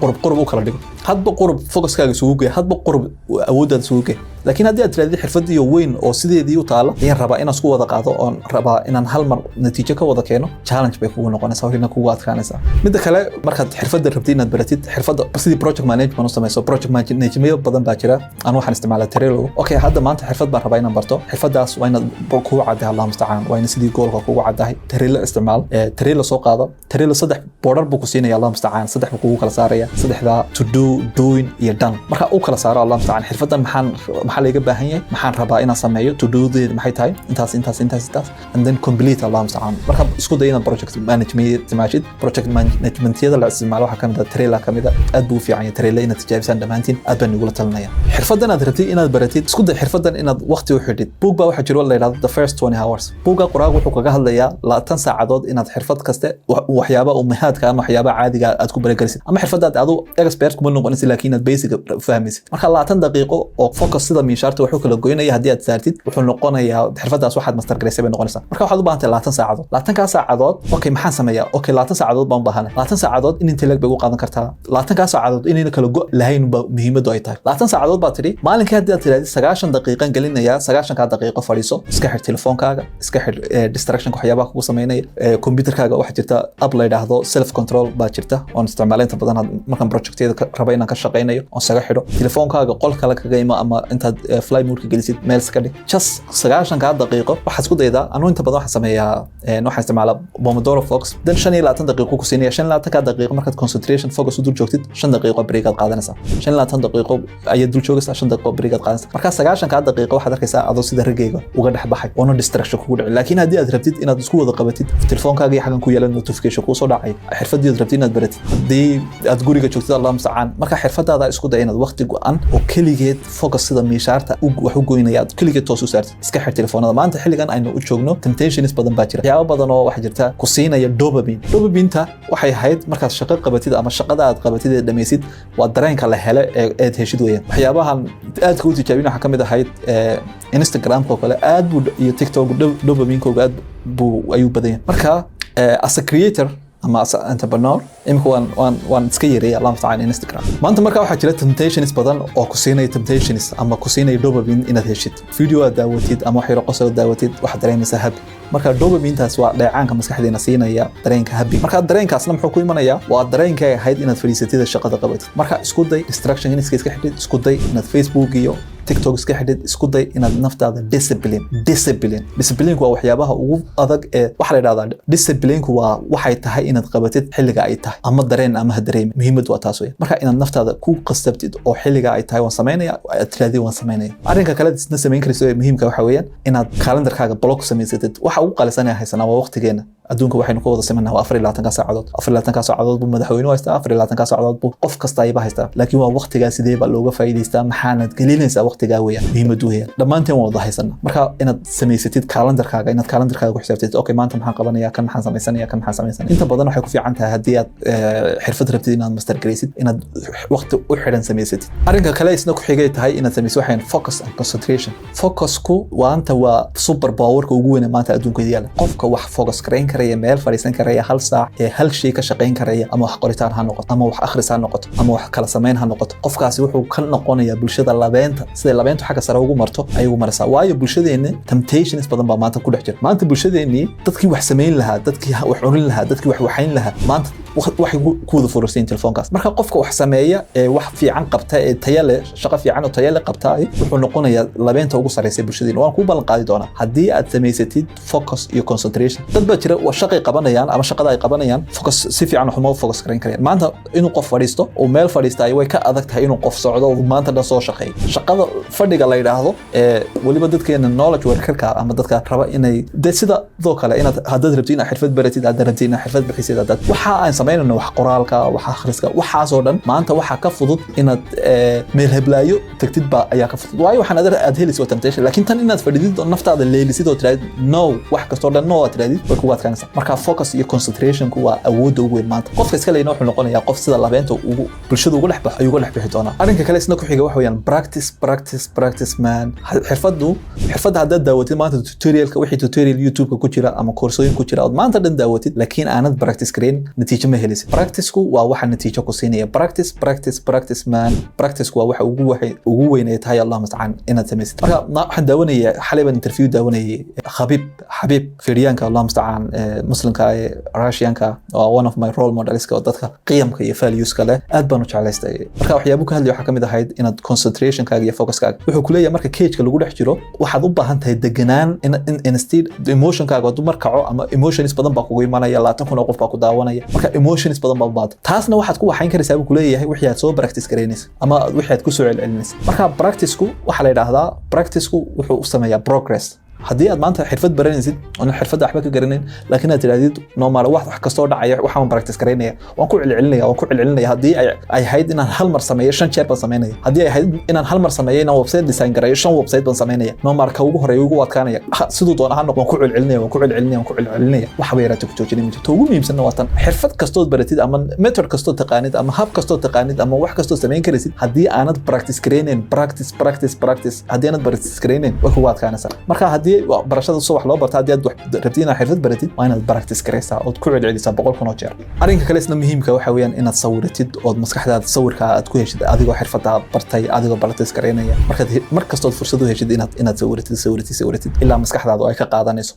qurub qurub u kala dhigo. Hadba qurub focuskaaga isugu gee, hadba qurub awooddaada isugu gee. Laakiin haddii aad tirahdid xirfadii weyn oo sideedii u taala ayaan rabaa inaan isku wada qaado oon rabaa inaan hal mar natiijo ka wada keeno, challenge bay kugu noqonaysaa, wayna kugu adkaanaysaa. Midda kale, markaad xirfadda rabtid inaad baratid, xirfadda sidii project management u samayso, project management badan baa jira. Anu waxaan isticmaalaa Trello. Okay, hadda maanta xirfad baan rabaa inaan barto. Xirfaddaas waa inaad kugu caddahay, Allah mustacaan, waa ina sidii goalka kugu caddahay. Trello isticmaal, Trello soo qaado. Trello saddex border buu ku siinaya, Allah mustacaan, saddex buu kugu kala saaraya saddexdaa: to do, doing iyo done. Marka u kala saaro, Allah mustacaan, xirfaddan maxaa layga baahan yahay, maxaan rabaa inaan sameeyo, to do-deed maxay tahay, intaas, intaas, intaas, intaas, and then complete, Allah mustacaan. Marka isku day inaad project management isticmaashid. Project managementyada la isticmaalo waxaa kamid ah Trello kamid ah, aad buu u fiican yahay Trello. Inaad tijaabisaan dhammaantiin aad baan igula talinaya. Xirfaddan aad rabtid inaad baratid, isku day xirfaddan inaad waqti u xidhid. Buug baa waxaa jiro la yidhahdo The First 20 Hours. Buugga qoraagu wuxuu kaga hadlayaa 20 saacadood inaad xirfad kaste waxyaaba umahaadka ama waxyaaba caadiga aad ku baragelisid, ama xirfadaad adu expert kuma noqonaysid, laakiin inaad basic fahmaysid. Marka 20 daqiiqo oo focus sida miishaarta wuxuu kala goynaya haddii aad saartid, wuxuu noqonayaa xirfadaas waxaad master garaysay bay noqonaysaa. Marka waxaad u baahan tahay 20 saacadood. 20-kaa saacadood, okay, maxaan sameeyaa? Okay, 20 saacadood baan u baahanay. 20 saacadood in intee leeg bay ugu qaadan kartaa? 20-kaa saacadood inayna kala go lahayn ba muhiimaddu ay tahay. 20 saacadood baa tidhi. Maalinkii haddii aad tidhahdid 90 daqiiqan gelinayaa, 90-kaa daqiiqo fadhiiso, iska xidh telefoonkaaga, iska xidh distractionka waxyaabaha kugu samaynaya computerkaaga. Waxaa jirta app la yidhaahdo Self Control baa jirta oon isticmaala inta badan markaan projectyada raba inaan ka shaqaynayo oon isaga xidho. Telefoonkaaga qol kale kaga imo ama intaad fly mode-ka gelisid meel iska dhig. Just 90-kaa daqiiqo waxaad isku daydaa. Anuu inta badan waxaan sameeyaa, waxaan isticmaalaa Pomodoro focus. Dan 25 daqiiqo ku siinaya. 25-kaa daqiiqo markaad concentration focus u dul joogtid, 5 daqiiqo break aad qaadanaysaa. 25 daqiiqo ayaad dul joogaysaa, 5 daqiiqo break aad qaadanaysaa. Markaa 90-kaa daqiiqo waxaad arkaysaa adoo sida ragayga uga dhex baxay oona distraction kugu dhicin. Laakiin haddii aad rabtid inaad isku wada qabatid, telefoonkaaga iyo xagan ku yeelan notification kuu soo dhacay, xirfadii aad rabtid inaad baratid, haddii aad guriga joogtid, Allah mustacaan, marka xirfadaada isku day inaad waqti go-an oo keligeed focus sida miishaarta wax u goynaya aad keligeed toos u saartid. Iska xir telefoonada. Maanta xilligan aynu u joogno, temptations badan baa jira, waxyaabo badan oo waxaa jirta ku siinaya dopamine. Dopamine-ta waxay ahayd markaad shaqo qabatid ama shaqada aad qabatid ee dhamaysid, waa dareenka la hele ee eed heshid weeyaan. Waxyaabahan aadka u tijaabin waxaa ka mid ahayd Instagramka oo kale aad buu iyo TikTok dopamine-kooga aad buu ayuu badan yahay. Marka as a creator ama as a entrepreneur, imika waan iska yareeyay, Allah mustacaan, Instagram maanta. Marka waxaa jira temptations badan oo ku siinaya temptations ama ku siinaya dopamine inaad heshid. Video aad daawatid ama wax yaro qosol aad daawatid, waxaad dareemaysaa happy. Marka dopamine-taas waa dheecaanka maskaxdeena siinaya dareenka happy. Marka dareenkaasna muxuu ku imanayaa? Waa dareenkay ahayd inaad fadhiisatid ee shaqada qabatid. Marka isku day distraction in iska xidhid, isku day inaad Facebook iyo TikTok iska xidhid, isku day inaad naftaada discipline, discipline. Disciplinku waa waxyaabaha ugu adag ee waxaa la yidhahdaa. Disciplinku waa waxay tahay inaad qabatid xilliga ay tahay, ama dareen ama ha dareemi, muhiimadu waa taas weya. Marka inaad naftaada ku qasabtid oo xilliga ay tahay waan samaynaya aad tirahdid, waan samaynaya. Arrinka kale isna samayn karayso ee muhiimka waxa weeyaan inaad calendarkaaga block samaysatid. Waxa ugu qalisan ee haysanaa waa waqtigeena. Adduunka waxaynu ka wada simanaha waa 24-ka saacadood. 24-ka saacadood buu madaxweynuhu haystaa, 24-ka saacadood buu qof kasta ayba haystaa, laakiin waa waqtigaa sidee baa looga faa'iidaystaa, maxaanad gelinaysaa waqtigaa weeyaan muhiimadu weeyaan. Dhammaanteen waan wada haysanaa. Marka inaad samaysatid calendarkaaga, inaad calendarkaaga ku xisaabtid: okay, maanta maxaan qabanaya, kan maxaan samaysanaya, kan maxaan samaysanaya. Inta badan waxay ku fiican tahay haddii aad xirfad rabtid inaad master garaysid, inaad waqti u xidhan samaysatid. Arrinka kale isna ku xigay tahay inaad samaysid waxaan focus and concentration. Focusku waanta waa super powerka ugu weyn ee maanta adduunka yaala. Qofka wax focus garayn kara. karaya, meel fadhiisan karaya hal saac ee hal shay ka shaqayn karaya, ama wax qoritaan ha noqoto, ama wax akhris ha noqoto, ama wax kala samayn ha noqoto, qofkaasi wuxuu ka noqonayaa bulshada labeenta. Siday labeentu xagga sare ugu marto ayay ugu maraysaa, waayo bulshadeenna temptations badan baa maanta ku dhex jira. Maanta bulshadeennii dadkii wax samayn lahaa, dadkii wax cunin lahaa, dadkii wax waxayn lahaa, maanta waxay ku wada furarsan telefoonkaas. Marka qofka wax sameeya ee wax fiican qabta ee taya leh, shaqo fiican oo taya leh qabta, wuxuu noqonayaa labeenta ugu sarreysa bulshadeena. Waan kuu ballan qaadi doonaa haddii aad samaysatid focus iyo concentration. Dad baa jira, waa shaqay qabanayaan ama shaqada ay qabanayaan focus si fiican waxuma focus garayn karayaan. Maanta inuu qof fadhiisto oo meel fadhiistaayo way ka adag tahay inuu qof socdo oo maanta dhan soo shaqeeyo. Shaqada fadhiga la yidhaahdo ee weliba dadkeena knowledge workerka ama dadka raba inay de sida doo kale inaad haddaad rabtid inaad xirfad baratid, haddaad rabtid inaad xirfad bixisid, haddaad waxa aan samaynayno, wax qoraalka, wax akhriska, waxaasoo dhan maanta waxaa ka fudud inaad meel heblaayo tagtid baa ayaa ka fudud, waayo waxaan aad helaysa waa temptation. Laakiin tan inaad fadhidid oo naftaada leelisid oo tirahdid no, wax kastoo dhan no aad tirahdid, way kugu adkaanaysaa. Marka focus iyo concentrationku waa awoodda ugu weyn maanta. Qofka iska leyna wuxuu noqonayaa qof sida labeenta ugu bulshada ugu dhex baxo ayuu uga dhex bixi doonaa. Arrinka kale isna ku xiga waxa weeyaan practice, practice, practice, man. Xirfaddu, xirfadda haddaad daawatid maanta tutorialka, wixii tutorial YouTube-ka ku jira ama koorsooyin ku jira ood maanta dhan daawatid, laakiin aanad practice gareyn, natiijo ma helaysid. Practiceku waa waxa natiijo ku siinaya. Practice, practice, practice, man. Practiceku waa waxa ugu waxay ugu weyn ay tahay, Allah mustacaan, inaad samaysid. Marka waxaan daawanayay xalay baan interview daawanayay Khabib, Xabiib feeryaanka, Allah mustacaan, muslimka ee Russianka, waa one of my role modelska oo dadka qiyamka iyo valueska leh aad baan u jeclaystay. Marka waxyaabuu ka hadlay waxaa kamid ahayd inaad concentrationkaaga iyo focuskaaga. Wuxuu ku leeyahay marka cageka lagu dhex jiro waxaad u baahan tahay deganaan instead emotionkaaga hadduu mar kaco ama emotions badan baa kugu imanaya, 20,000 oo qof baa ku daawanaya, marka emotions badan baa u baahanta. Taasna waxaad ku waxayn karaysaa buu kuleeyahay wixii aad soo practice garaynaysa ama wixii aad ku soo celcelinaysa. Marka practiceku waxaa la yidhaahdaa, practiceku wuxuu u sameeyaa progress. Haddii aad maanta xirfad baranaysid oona xirfadda waxba ka garanayn, laakiin aad tidhahdid no matter wax kastoo dhacaya waxaan practice garaynaya, waan ku celcelinaya, waan ku celcelinaya, haddii ay ahayd inaan hal mar sameeyo, shan jeer baan samaynaya. Haddii ay ahayd inaan hal mar sameeyo inaan website design gareeyo, shan website baan samaynaya. No matter ka ugu horeeya ugu adkaanaya siduu doona ha noqdo, waan ku celcelinaya, waan ku celcelinaya, waan ku celcelinaya. Waxba yaraata ku joojinay ma jirto. Ugu muhiimsanna waa tan: xirfad kastood baratid ama method kastood taqaanid ama hab kastood taqaanid ama wax kastood samayn karaysid, haddii aanad practice garaynayn, practice, practice, practice, haddii aanad practice garaynayn, way kugu adkaanaysaa. Marka haddii barashada soo wax loo barta, haddii aad wax rabtid inaad xirfad baratid, waa inaad practice garaysaa ood ku celcelisaa 100,000 oo jeer. Arrinka kale isna muhiimka waxa weeyaan inaad sawiratid ood maskaxdaada sawirka aad ku heshid adigoo xirfadda bartay, adigoo practice garaynaya. Markaad mar kastood fursad u heshid inaad sawiratid, sawiratid, sawiratid ilaa maskaxdaadu ay ka qaadanayso.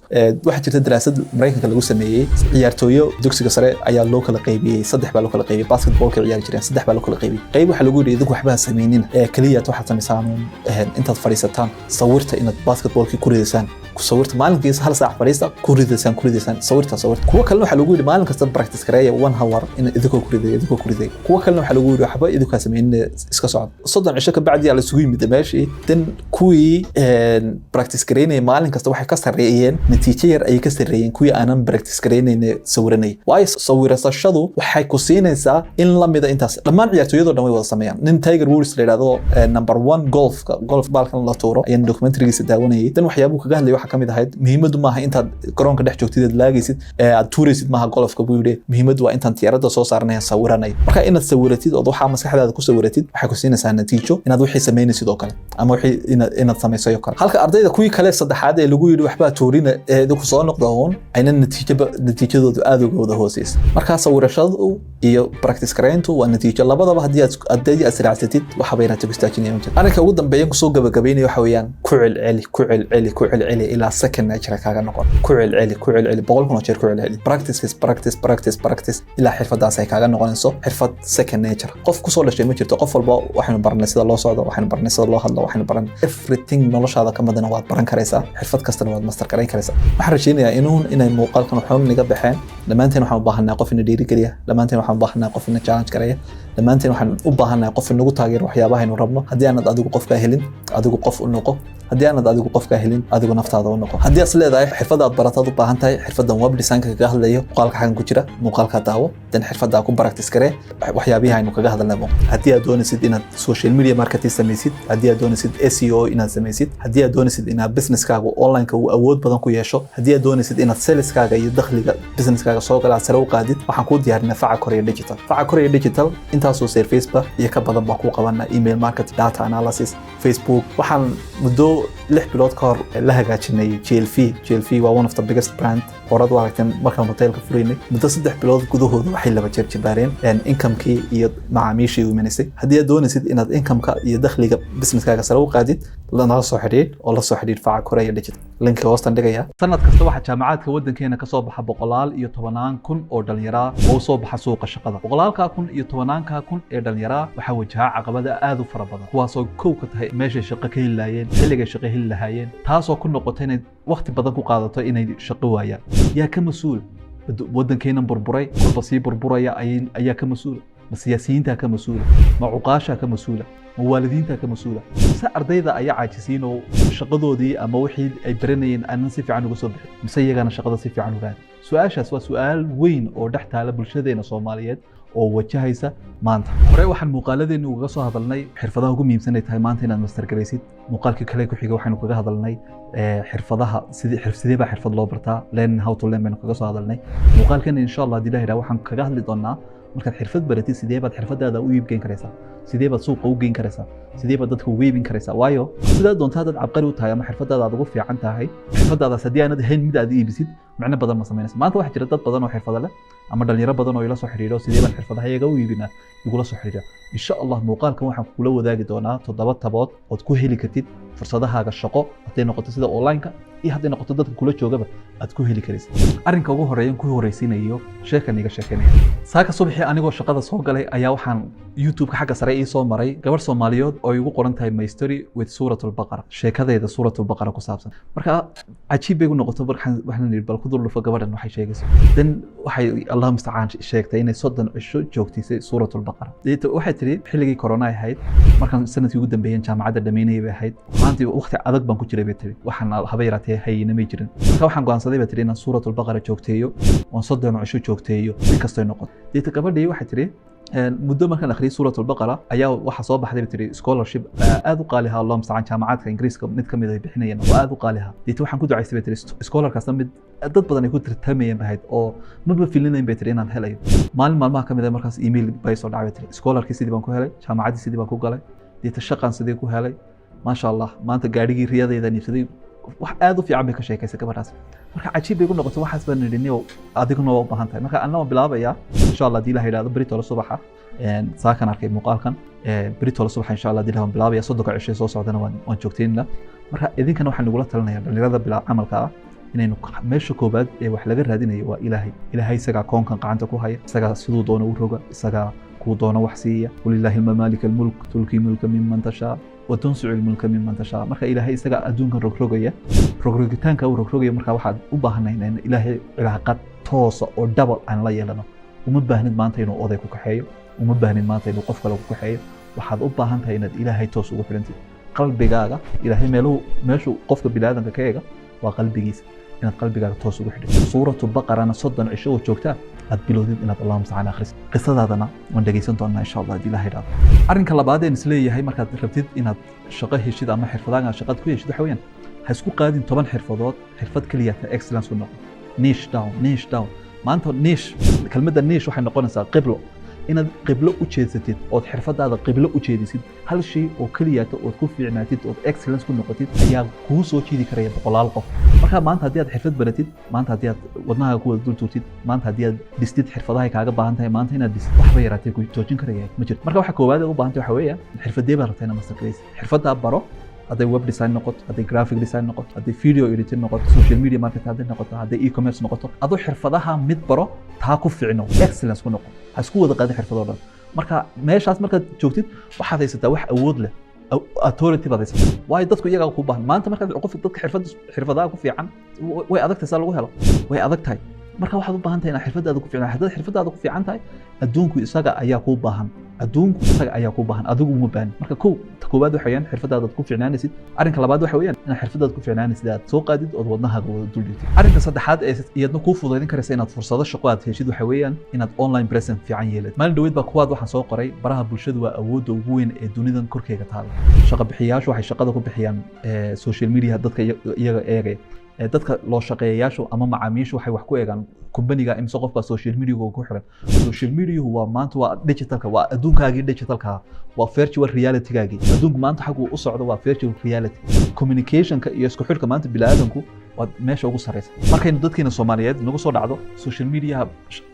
Waxaa jirta daraasad Maraykanka lagu sameeyey. Ciyaartooyo dugsiga sare ayaa loo kala qaybiyey, saddex baa loo kala qaybiyey. Basketballka ciyaari jireen, saddex baa loo kala qaybiyey. Qayb waxaa lagu yidhi idinku waxba ha sameynina ee keliya waxaad samaysaan intaad fadhiisataan sawirta inaad basketballkii ku ridaysaan, ku sawirta maalinkiisa hal saac fadhiista, ku ridaysaan, ku ridaysaan, sawirta, sawirta. Kuwa kalena waxaa lagu yidhi maalin kasta practice gareeya one hour in idinkoo ku ridaya, idinkoo ku ridaya. Kuwa kalena waxaa lagu yidhi waxba idinkaa sameynina, iska socda. 30 cisho ka bacdi la isugu yimid meeshii. Dan kuwii practice gareynaya maalin kasta waxay ka sarreeyeen, natiijo yar ayay ka sarreeyeen kuwii aanan practice gareynayn sawiranayay, waayo sawirasashadu waxay ku siinaysaa in la mida intaas. Dhammaan ciyaartooyadoo dhan way wada sameeyaan. Nin Tiger Woods la yidhahdo, number one golfka, golf baalkan la tuuro, ayaan documentarygiisa daawanayay. Dan waxyaabuu kaga hadlay waxaa kamid ahayd muhiimaddu maaha intaad garoonka dhex joogtid aad laagaysid ee aad tuuraysid maaha golfka, buu yidhi. Muhiimaddu waa intaan tiyaaradda soo saaranaya sawiranayo. Marka inaad sawiratid ood waxaa maskaxdaada ku sawiratid waxay ku siinaysaa natiijo inaad wixii samaynaysid oo kale ama wixii inaad samaysay oo kale, halka ardayda kuwii kale saddexaad ee lagu yidhi waxbaa tuurina ee idinku soo noqda uun ayna natiijaba natiijadoodu aad uga wada hooseysa. Marka sawirashadu iyo practice garayntu waa natiijo labadaba. Haddii aad israacsatid, waxba yaraata ku istaajinaya ma jirto. Arrinka ugu dambeeya kusoo gabagabeynaya waxa weeyaan ku celceli, ku celceli, ku celceli ilaa second nature kaaga noqon. Ku celceli, ku celceli, 100,000 oo jeer ku celceli. Practice is practice, practice, practice ilaa xirfadaas ay kaaga noqonayso xirfad second nature. Qof kusoo dhashay ma jirto. Qof walba waxaynu baranay sida loo socdo, waxaynu baranay sida loo hadlo, waxaynu baranay everything. Noloshaada ka madana waad baran karaysaa, xirfad kastana waad master garayn karaysaa. Waxaan rajaynayaa inay muuqaalkan waxba naga baxeen. Dhammaanteen waxaan u baahanaa qof ina dhiirigeliya, dhammaanteen waxaan u baahanaa qof ina challenge gareeya, dhammaanteen waxaan u baahannahay qof inagu taageero waxyaabaha aynu rabno. Haddii aanad adigu qofkaa helin, adigu qof u noqo. Haddii aanad adigu qofkaa helin, adigu naftaada u noqo. Haddii aad leedahay xirfadda aad barataad u baahan tahay, xirfaddan web designka kaga hadlayo muuqaalka xagan ku jira, muuqaalka daawo, dan xirfaddaa ku practice garee waxyaabihii aynu kaga hadalnay. Haddii aad doonaysid inaad social media marketing samaysid, haddii aad doonaysid SEO inaad samaysid, haddii aad doonaysid inaad businesskaaga online-ka uu awood badan ku yeesho, haddii aad doonaysid inaad saleskaaga iyo dakhliga businesskaaga soo gala aad sare u qaadid, waxaan kuu diyaarinay Faca Korea Digital. Faca Korea Digital intaasoo Intaasoo serviceba iyo ka badan baan ku qabanaa: email marketing, data analysis, Facebook. Waxaan muddo 6 bilood ka hor la hagaajinay GLV. GLV waa one of the biggest brand horad u aragteen. Markaan hotelka furaynay, muddo 3 bilood gudahooda waxay laba jeer jibaareen incomekii iyo macaamiishii u imanisay. Haddii aad doonaysid inaad incomeka iyo dakhliga businesskaaga sare u qaadid, nala soo xidhiidh oo la soo xidhiidh Faca Koreya Digital. Linka hoostan dhigaya. Sanad kasta waxaa jaamacaadka waddankeena ka soo baxa boqolaal iyo tobanaan kun oo dhallinyaraa oo u soo baxa suuqa shaqada. Boqolaalkaa kun iyo tobanaankaa kun ee dhallinyaraa waxaa wajaha caqabada aad u fara badan, kuwaasoo kow ka tahay meeshay shaqo ka heli lahaayeen, xilligay shaqo heli lahaayeen, taasoo ku noqota inay wakhti badan ku qaadato inay shaqo waayaan. Yaa ka mas-uul waddankeenan burburay, kolba sii burburaya? Ayaa ka mas-uula? Ma siyaasiyiintaa ka mas-uula? Ma cuqaashaa ka mas-uula? Ma waalidiintaa ka mas-uula? Mise ardayda ayaa caajisiin oo shaqadoodii ama wixii ay baranayeen aanan si fiican uga soo bixin? Mise iyagana shaqada si fiican u raadin? Su-aashaas waa su-aal weyn oo dhex taala bulshadeena Soomaaliyeed oo wajahaysa maanta. Hore waxaan muuqaaladeenu ugaga soo hadalnay xirfadaha ugu muhiimsan ay tahay maanta inaad master garaysid. Muuqaalkii kale ku xiga waxaynu kaga hadalnay xirfadaha, sidii sidee baa xirfad loo bartaa, learning how to learn baynu kaga soo hadalnay. Muuqaalkan, insha Allah, haddii la yidhaha, waxaan kaga hadli doonaa markaad xirfad baratid, sidee baad xirfadaada u iibgeyn karaysaa, sidee baad suuqa u geyn karaysaa, sidee baad dadka uga iibin karaysaa? Waayo, sidaa doonta haddaad cabqari u tahay ama xirfadaada aad ugu fiican tahay, xirfadaadaas haddii aanad ahayn mid aad iibisid, micno badan ma samaynaysa. Maanta waxaa jira dad badan oo xirfado leh ama dhalinyaro badan oo ila soo xidhiidho, sidee baan xirfadaha iyaga u iibinaa igula soo xidhiidha. Insha Allah, muuqaalkan waxaan kula wadaagi doonaa toddoba tabood ood ku heli kartid fursadahaaga shaqo, hadday noqoto sida online-ka iyo hadday noqoto dadka kula joogaba aad ku heli karaysid. Arrinka ugu horeeyan ku horeysiinayo, sheekan iga sheekeynaya. Saaka subaxii anigoo shaqada soo galay ayaa waxaan YouTube-ka xagga sare ii soo maray gabar Soomaaliyood oo igu qoran tahay "My Story with Suurat Albaqara", sheekadayda Suurat Albaqara ku saabsan. Marka cajiib bay igu noqoto. Markaan waxaan yidhi, bal ku dul dhufo gabadhan waxay sheegayso. Dan waxay, Allah mustacaan, sheegtay inay 30 cisho joogtisay Suurat Albaqara. Waxay tiri, xilligii corona ay ahayd, markaan sanadkii ugu dambeeyeen jaamacadda dhamaynayay bay ahayd. Maantii waqti adag baan ku jiray, bay tiri. Waxaan haba yaraatee hayina may jirin. Marka waxaan go'aansaday, bay tiri, inaan Suurat Albaqara joogteeyo oon 30 cisho joogteeyo, si kastoy noqoto. Deeta gabadhii waxay tiri, muddo markaan akhriyay Suurat Albaqara ayaa waxaa soo baxday, bay tiri, scholarship aad u qaali ahaa, Allah mustacaan, jaamacaadka Ingiriiska mid ka mid ay bixinayeen oo aad u qaali ahaa. Deeta waxaan ku ducaystay, bay tiri, scholarkaasna mid dad badan ay ku tartamayeen bahayd oo maba filinayn, bay tiri, inaan helayo. Maalin maalmaha ka mid ah markaas email bay soo dhacay, bay tiri. Scholarkii sidii baan ku helay, jaamacaddii sidii baan ku galay, deeta shaqaan sidii ku helay. Maasha Allah, maanta gaadhigii riyadayda iibsaday. Wax aad u fiican bay ka sheekaysay gabadhaas. Marka cajiib bay ku noqotay. Waxaas baan nidhi, niyow, adiguna waa u baahan tahay. Marka anna waan bilaabayaa, insha Allah, haddii la yidhahdo, beritoole subaxa. Saakan arkay muuqaalkan, beritoole subaxa, insha Allah, haddii la waan bilaabaya. 30-ka cisho soo socdana waan joogteynaa. Marka idinkana waxaan nagula talinaya, dhalinyarada bilaa camalka ah, inaynu meesha koobaad ee wax laga raadinayo waa Ilaahay. Ilaahay isagaa koonkan gacanta ku haya, isagaa siduu doono u roga, isagaa kuu doono wax siiya. ولله الممالك الملك تؤتي الملك من تشاء وتنزع الملك ممن تشاء. Marka Ilaahay isagaa adduunkan rogrogaya, rogrogitaanka uu rogrogaya. Marka waxaad u baahanayn in Ilaahay cilaaqad toosa oo double aan la yeelano. Uma baahnid maanta inuu oday ku kaxeeyo, uma baahnid maanta inuu qof kale ku kaxeeyo. Waxaad u baahan tahay inaad Ilaahay toos ugu xidhantid qalbigaaga. Ilaahay meeluhu meeshuu qofka biniaadanka ka eega waa qalbigiisa. Inaad qalbigaaga toos ugu xidhid, Suuratu Baqarana 30 cisho oo joogtaa aad bilowdid inaad, Allah mustacaan, akhrisid. Qisadaadana waan dhegeysan doonaa, insha Allah, haddii Ilaha idhaahdo. Arrinka labaad een isleeyahay markaad rabtid inaad shaqo heshid ama xirfadaaga shaqaad ku heshid waxa weeyaan, ha isku qaadin 10 xirfadood. Xirfad keliya ta excellence ku noqon. Niche down, niche down. Maanta niche, kelmadda niche waxay noqonaysaa qiblo. Inaad qiblo u jeedsatid ood xirfadaada qiblo u jeedisid, hal shay oo keliyata ood ku fiicnaatid ood excellence ku noqotid, ayaa kuu soo jiidi karaya boqolaal qof. Marka maanta haddii aad xirfad baratid, maanta haddii aad wadnahaaga ku wada dul tuurtid, maanta haddii aad dhistid xirfadahay kaaga baahan tahay maanta inaad dhistid, waxba yaraatee ku joojin karaya ma jirto. Marka waxa koowaad aad u baahan tahay waxa weeye, xirfadee baad rabtaa inaad master garaysid? Xirfaddaa baro. Hadday web design noqoto, hadday graphic design noqoto, hadday video editing noqoto, social media marketing hadday noqoto, hadday e-commerce noqoto, adoo xirfadaha mid baro, taa ku ficno, excellence ku noqo. Ha isku wada qaadin xirfadoo dhan. Marka meeshaas markaad joogtid, waxaad haysataa wax awood leh, authority baad haysataa, waayo dadku iyagaa ku baahan. Maanta markaad qof dadka xirfad xirfadaha ku fiican way adag tahay saa lagu helo, way adag tahay. Marka waxaad u baahan tahay inaad xirfadaada ku fiican. Haddaad xirfadaada ku fiican tahay, adduunku isaga ayaa kuu baahan. Adduunku isaga ayaa kuu baahan, adigu uma baahan. Marka kow, ta koowaad waxa weeyaan xirfadaada ku fiicnaanaysid. Arrinka labaad waxa weeyaan inaad xirfadaada ku fiicnaanaysid aad soo qaadid ood wadnahaaga wada dul dhigtid. Arrinka saddexaad ee iyadna kuu fududayn karaysa inaad fursado shaqo aad heshid waxa weeyaan inaad online presence fiican yeelatid. Maalin dhaweyd baa kuwaad waxaan soo qoray: baraha bulshadu waa awoodda ugu weyn ee dunidan korkeega taala. Shaqa bixiyaashu waxay shaqada ku bixiyaan social media dadka iyaga eegaya. Dadka loo shaqeeyayaashu ama macaamiishu waxay wax ku eegaan kumbaniga imse qof baa social media ku xiran. Social mediahu waa maanta waa digitalka, waa adduunkaagii digitalka, waa virtual realitygaagii. Adduunku maanta xaguu u socdo waa virtual reality. Communicationka iyo isku xidhka maanta bini'aadanku waa meesha ugu sarreysa. Markaynu dadkeena Soomaaliyeed nagu soo dhacdo social mediaha,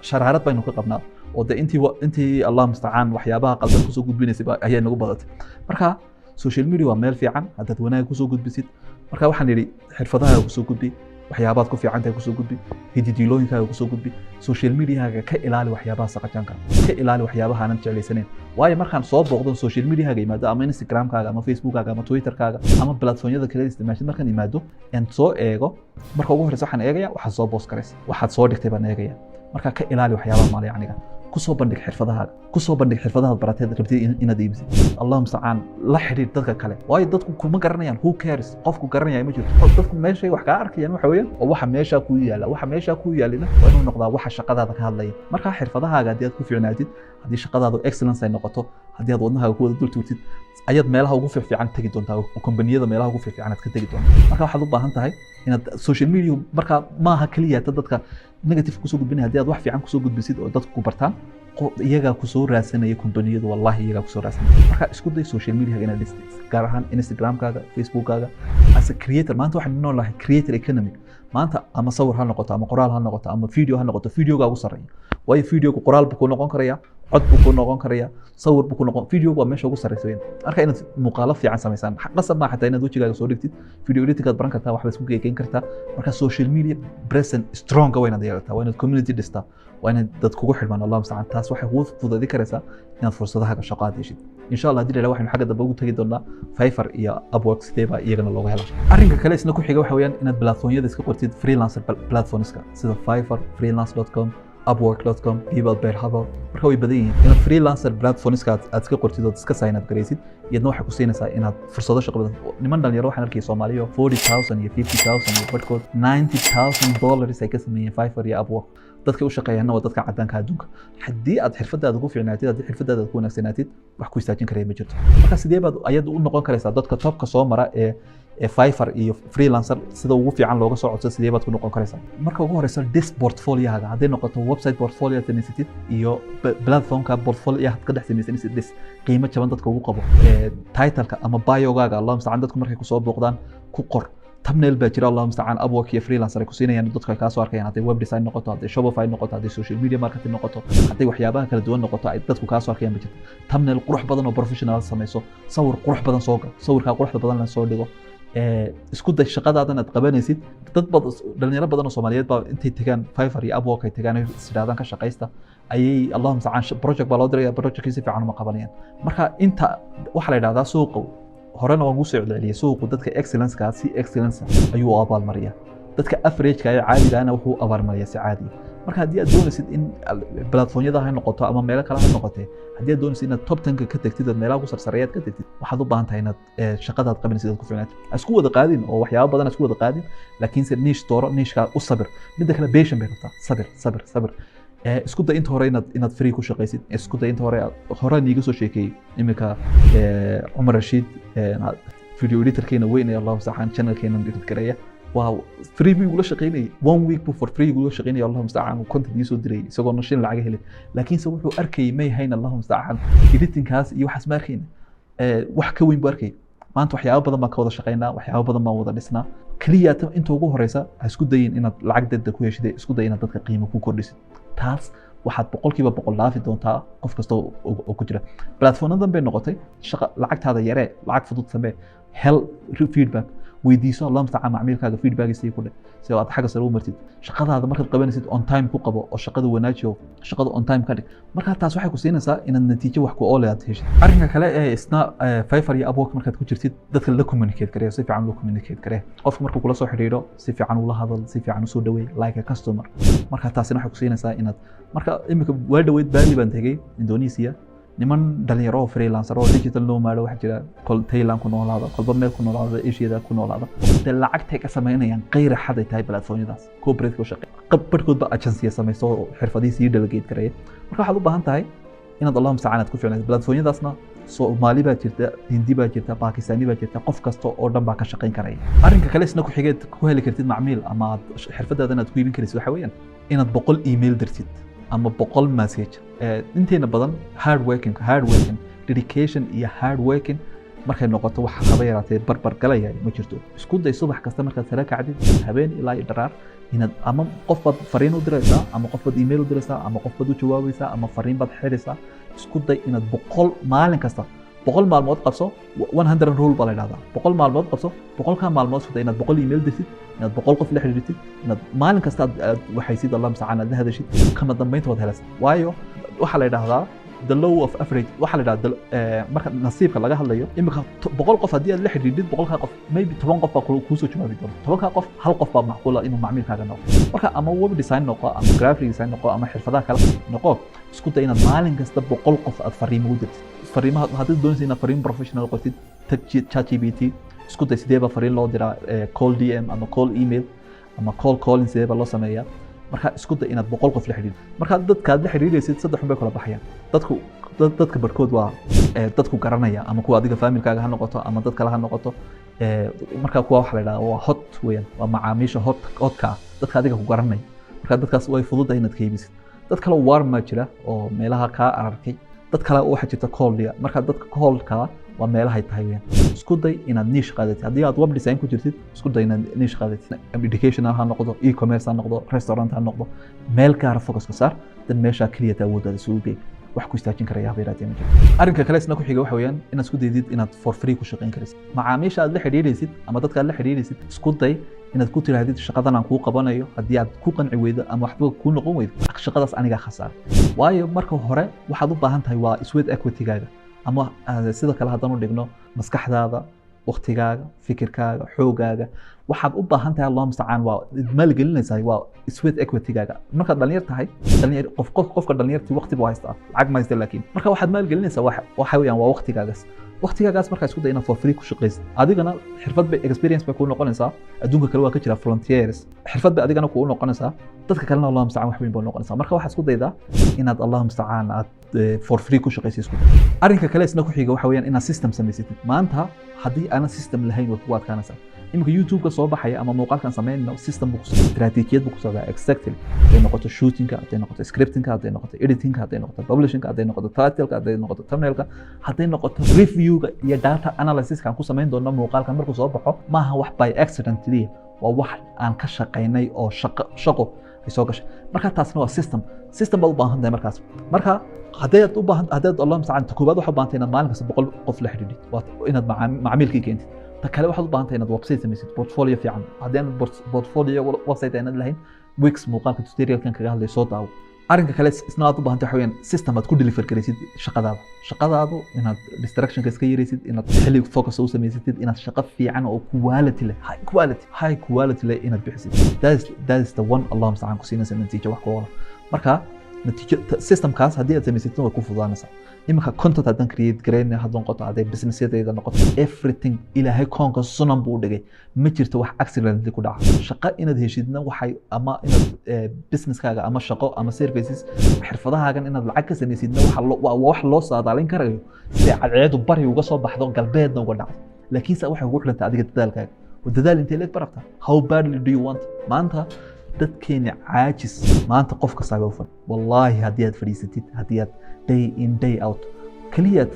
sharaarad baynu ka qabnaa oo de intii Allah mustacaan waxyaabaha qaldan kusoo gudbinaysay ayaa nagu badatay. Marka social media waa meel fiican haddaad wanaag kusoo gudbisid. Marka waxaan idhi, xirfadahaaga kusoo gudbi, waxyaabaad ku fiican tahay kusoo gudbi, hididiilooyinkaaga kusoo gudbi. Social mediahaaga ka ilaali waxyaabaha saqajaanka, ka ilaali waxyaabaha aanan jeclaysanayn. Waayo, markaan soo booqdo social mediahaaga yimaado, ama Instagramkaaga ama Facebookkaaga ama Twitterkaaga ama platformyada kale isticmaashid, markaan yimaado en soo eego, marka ugu horreysa waxaan eegaya waxaad soo post garaysa, waxaad soo dhigtay baan eegaya. Marka ka ilaali waxyaabaha maalayacniga. Kusoo bandhig xirfadahaaga, kusoo bandhig xirfadahaad barateed rabtid inaad iibisid. Allah mustacaan, la xidhiir dadka kale, waayo dadku kuma garanayaan. Who cares? Qofku garanaya ma jirto. Dadku meeshay wax kaa arkayaan waxa weeyaan oo waxa meeshaa kuu yaala. Waxa meeshaa kuu yaalina waa inuu noqdaa waxa shaqadaada ka hadlaya. Marka xirfadahaaga haddii aad ku fiicnaatid, haddii shaqadaadu excellence ay noqoto, haddii aad wadnahaaga ku wada dul tuurtid, ayaad meelaha ugu fiican tegi doontaa oo kombaniyada meelaha ugu fiican aad ka tegi doontaa. Marka waxaad u baahan tahay inaad social media, marka maaha keliya ta dadka negative kusoo gudbinaya. Haddii aad wax fiican kusoo gudbisid oo dadku ku bartaan, iyagaa kusoo raadsanaya kombaniyadu, wallahi iyagaa kusoo raadsanaya. Marka isku day social media inaad dhistid, gaar ahaan Instagramkaaga, Facebookkaaga, as a creator. Maanta waxaynu noolahay creator economy. Maanta ama sawir ha noqoto, ama qoraal ha noqoto, ama video ha noqoto, videoga ugu sarreeya. Waayo, videogu qoraal buu ku noqon karaya, cod buu ku noqon karaya, sawir buu ku noqon. Videogu waa meesha ugu sarreysa weyn. Marka inaad muuqaalo fiican samaysaan, qasab maa xataa inaad wejigaaga soo dhigtid. Video editing aad baran kartaa, waxbaad isku geegeyn kartaa. Marka social media presence stronga waa inaad yeelataa, waa inaad community dhistaa, waa inaad dad kugu xidhmaan. Allah mustacaan, taas waxay kugu fududi karaysaa inaad fursadaha shaqo aad heshid, insha Allah. Haddii la waxaynu xagga dambe ugu tegi doonaa Fiverr iyo Upwork, sidee baa iyagana looga helaa. Arrinka kale isna ku xiga waxa weeyaan inaad platformyada iska qortid, freelancer platformska sida Fiverr, freelance.com, upwork.com, People Per Hour. Marka way badan yihiin. Inaad freelancer platformska aad iska qortid ood iska sign up garaysid, iyadna waxay ku siinaysaa inaad fursado shaqo badan. Niman dhalinyaro waxaan arkayay Soomaaliyo 40,000 iyo 50,000 iyo barhkood $90,000 ay ka sameeyeen Fiverr iyo Upwork. Dadka u shaqeeyaana waa dadka cadaanka adduunka. Haddii aad xirfadaada ku fiicnaatid, haddii xirfadaada ku wanaagsanaatid, wax ku istaajin karaya ma jirto. Marka sidee baad ayad u noqon karaysaa dadka topka soo mara ee Fiverr iyo freelancer sida ugu fiican looga soo codsado? Sidee baad ku noqon karaysaa? Marka ugu horeysa, dhis portfoliohaga. Hadday noqoto website portfolio aad samaysatid iyo platformka portfolio aad ka dhex samaysanaysid, dhis, qiimo jaban dadka ugu qabo. Titleka ama biogaaga, Allah mustacaan, dadku markay kusoo booqdaan ku qor. Thumbnail baa jira, Allah mustacaan, Upwork iyo freelancer ay ku siinayaan, dadku ay kaa soo arkayaan. Hadday web design noqoto, hadday Shopify noqoto, hadday social media marketing noqoto, hadday waxyaabaha kala duwan noqoto, ay dadku kaa soo arkayaan ba jirta. Thumbnail qurux badan oo professional samayso, sawir qurux badan soo gal, sawirkaa quruxda badan la soo dhigo. Isku day shaqadaadan aad qabanaysid. Dad bad dhalinyaro badan oo Soomaaliyeed baa intay tegaan Fiverr iyo Upwork ay tegaan, ay is yidhahdaan ka shaqaysta, ayay, Allah mustacaan, project baa loo diraya, projectkii si fiican uma qabanayaan. Marka inta waxaa la yidhahdaa suuqa horena waan kusoo celceliyay, suuqu dadka excellence-ka si excellence ayuu u abaalmariyaa, dadka average-ka ee caadigaana wuxuu u abaalmariyaa si caadiya. Marka haddii aad doonaysid in platformyada ha noqoto ama meelo kale ha noqotee, haddii aad doonaysid inaad top 10-ka ka tegtid, ood meelaha ku sarsareeyaad ka tegtid, waxaad u baahan tahay inaad shaqadaad qabanaysid aad ku fiicnaatid. Ha isku wada qaadin oo waxyaabo badan ha isku wada qaadin, laakiinse niche dooro, nicheka u sabir. Midda kale, patient bay rabtaa, sabir, sabir, sabir. Isku day inta hore inaad free ku shaqaysid. Isku day inta hore. Horaan iiga soo sheekeeyey iminka Cumar Rashiid, video editorkeena weyn ee, Allahu mustacaan, channelkeena edit gareeya, waa free buu igula shaqaynayay. One week buu for free igula shaqaynayay, Allahu mustacaan, content ii soo diray isagoona shilin lacaga helin. Laakiinse wuxuu arkayay may hayn, Allahu mustacaan, editingkaas iyo waxaas ma arkayna, wax ka weyn buu arkayay. Maanta waxyaabo badan baan ka wada shaqaynaa, waxyaabo badan baan wada dhisnaa. Keliya inta ugu horeysa ha isku dayin inaad lacag degdeg ku heshid, isku day inaad dadka qiimo ku kordhisid. Taas waxaad 100% dhaafi doontaa qof kasta oo ku jira platformadan bay noqotay. Shaqa lacagtaada yaree, lacag fudud samee, hel feedback, weydiiso, Allah mustacaan, macmiilkaaga feedbackiisa ku dheh si aad xagga sare u martid. Shaqadaada markaad qabanaysid on time ku qabo oo shaqada wanaajiyo, shaqada on time ka dhig. Marka taas waxay ku siinaysaa inaad natiijo wax ku ool aad heshid. Arrinka kale ee isna Fiverr iyo Upwork markaad ku jirtid, dadka la communicate gareeyo, si fiican loo communicate garee. Qofka markuu kula soo xidhiidho, si fiican ula hadal, si fiican usoo dhaweey, like a customer. Marka taasina waxay ku siinaysaa inaad, marka imika waa dhaweyd Bali baan tegey, Indonesia. Niman dhalinyaro oo freelancer oo digital nomad waxaa jira, kol Thailand ku noolaada, kolba meel ku noolaada, Asiada ku noolaada, dee lacagtay ka samaynayaan qeyra xad ay tahay platformyadaas corporate u shaqeeya. Barhkoodba agency samaysto oo xirfadihii sii delegate gareeya. Marka waxaad u baahan tahay Inaad, Allahu mustacaan, aad ku ficnaatid platformyadaasna. Soomaali baa jirta, Hindi baa jirta, Bakistaani baa jirta, qof kasta oo dhan baa ka shaqayn karaya. Arrinka kale isna ku xigeed ku heli kartid macmiil ama aad xirfadaada inaad ku iibin karaysid waxa weeyaan inaad 100 email dirtid ama 100 message. Inteena badan hard working, dedication iyo hard working markay noqoto, wax haba yaraatee barbar galaya ma jirto. Isku day subax kasta markaad sare kacdid, habeen ilaa iyo dharaar, inaad ama qof baad fariin u diraysaa, ama qof baad email u diraysaa, ama qof baad u jawaabaysaa, ama fariin baad xiraysaa. Isku day inaad 100 maalin kasta, 100 maalmood qabso. 100 rule baa la yidhahdaa. 100 maalmood qabso. 100-kaa maalmood isku day inaad 100 email dirtid, inaad 100 qof la xiriirtid, inaad maalin kasta aad waxaysid, Allah mustacaan, aad la hadashid. Kama dambaynta waad helaysaa, waayo waxaa la yidhahdaa the law of average. Waxaa la yidhahdaa marka nasiibka laga hadlayo, imika 100 qof haddii aad la xidhiidhid, 100-kaa qof maybe 10 qof baa kuusoo jawaabi doona. 10-kaa qof hal qof baa macquula inuu macmiilkaaga noqdo. Marka ama web design noqo, ama graphic design noqo, ama xirfadaha kale noqo, isku day inaad maalin kasta 100 qof aad fariimo u dirtid. Fariimaha haddaad doonaysa inaad fariin professional qortid, tag ChatGPT. Isku day sidee baa fariin loo diraa, call DM ama call email ama call calling sidee baa loo sameeyaa. Marka isku day inaad 100 qof la xidhiidh. Marka dadkaad la xidhiidhaysid saddex un bay kala baxayaan. Dadku dadka barhkood waa dadku garanaya, ama kuwa adiga familkaaga ha noqoto ama dad kale ha noqoto. Marka kuwa waxa la yidhahdaa waa hot weeyaan, waa macaamiisha hot, hotka ah, dadka adiga ku garanaya. Marka dadkaas way fududahay inaad ka iibisid. Dad kale warm baa jira oo meelaha kaa ararkay. Dad kale waxaa jirta cold-ia. Marka dadka coldka waa meelahay tahay weeyaan. Isku day inaad niche qaadatid. Haddii aad web design ku jirtid, isku day inaad niche qaadatid. Educational ha noqdo, e-commerce ha noqdo, restaurant ha noqdo, meel gaara focus ka saar. Dan meeshaa keliya awooddaada isugu geey. Wax ku istaajin karaya haba yaraatee ma jirto. Arrinka kale isna ku xiga waxa weeyaan inaad isku daydid inaad for free ku shaqayn karaysid. Macaamiisha aad la xidhiidhaysid ama dadka aad la xidhiidhaysid, isku day inaad ku tiraahdid: "Shaqadan aan kuu qabanayo, haddii aad ku qanci weydo ama waxba kuu noqon weydo, shaqadaas anigaa khasaaray." Waayo marka hore waxaad u baahan tahay waa sweat equity-gaaga, ama sida kale haddaan u dhigno, maskaxdaada, waktigaaga, fikirkaaga, xoogaaga. Waxaad u baahan tahay, Allah mustacaan, waa maalgelinaysaa, waa sweat equity-gaaga. Markaad dhalinyar tahay, dhalinyar qof qof qofka dhalinyartii waqti buu haystaa, lacag ma haysta. Laakiin marka waxaad maalgelinaysaa waxa weeyaan waa waqtigaagaas. Waqtigaagaas markaa isku day inaad for free ku shaqaysid. Adigana xirfad bay, experience bay kuu noqonaysaa. Adduunka kale waa ka jira volunteers. Xirfad bay adigana kuu noqonaysaa, dadka kalena, Allah mustacaan, wax weyn bay noqonaysaa. Marka waxaad isku daydaa inaad, Allah mustacaan, aad for free ku shaqaysid. Isku day. Arrinka kale isna ku xiga waxa weeyaan inaad system samaysatid. Maanta haddii aanan system lahayn, way kugu adkaanaysaa. Iminka YouTube-ka soo baxaya ama muuqaalkan samaynayno, system buu ku socdaa, istiraatiijiyad buu ku socdaa exactly. Hadday noqoto shootingka, hadday noqoto scriptingka, hadday noqoto editingka, hadday noqoto publishingka, hadday noqoto titleka, hadday noqoto thumbnailka, hadday noqoto reviewga iyo data analysiska aan ku samayn doono muuqaalkan markuu soo baxo, maaha wax by accident keliya, waa wax aan ka shaqaynay oo shaqo ay soo gashay. Marka taasna waa system. System baad u baahan tahay markaas. Marka haddaad u baahan, haddaad, Allah mustacaan, ta koowaad waxaad u baahan tahay inaad maalin kasta 100 qof la xidhiidhid, waa inaad macaamiilkii keentid. Ta kale waxaad u baahan tahay inaad website samaysid, portfolio fiican. Haddii aanad portfolio website aanad lahayn, Wix muuqaalka tutorialkan kaga hadlay soo daawo. Arrinka kale isna aad u baahan tahay waxa weeyaan system aad ku deliver garaysid shaqadaada. Shaqadaadu inaad distractionka iska yaraysid, inaad xilli focus u samaysatid, inaad shaqo fiican oo quality leh, high quality leh inaad bixisid. That is the one, Allah mustacaan, ku siinaysa natiijo wax ku ool. Marka natiijo systemkaas haddii aad samaysatid, way ku fududaanaysaa. Iminka content haddaan create garayna, haddaan noqoto, hadday businessyadayda noqoto, everything Ilaahay koonka sunan buu u dhigay. Ma jirto wax accidentally ku dhaca. Shaqo inaad heshidna waxay ama inaad businesskaaga ama shaqo ama services, xirfadahaagan inaad lacag ka samaysidna, waa wax loo saadaalin karayo siday cadceedu bari uga soo baxdo, galbeedna uga dhacdo. Laakiinse waxay kugu xidhantahay adiga dadaalkaaga. Oo dadaal intee leeg barabta? How badly do you want? Maanta dadkeena caajis. Maanta qof kastaa u fadhi. Wallaahi haddii aad fadhiisatid, haddii aad day in day out keliya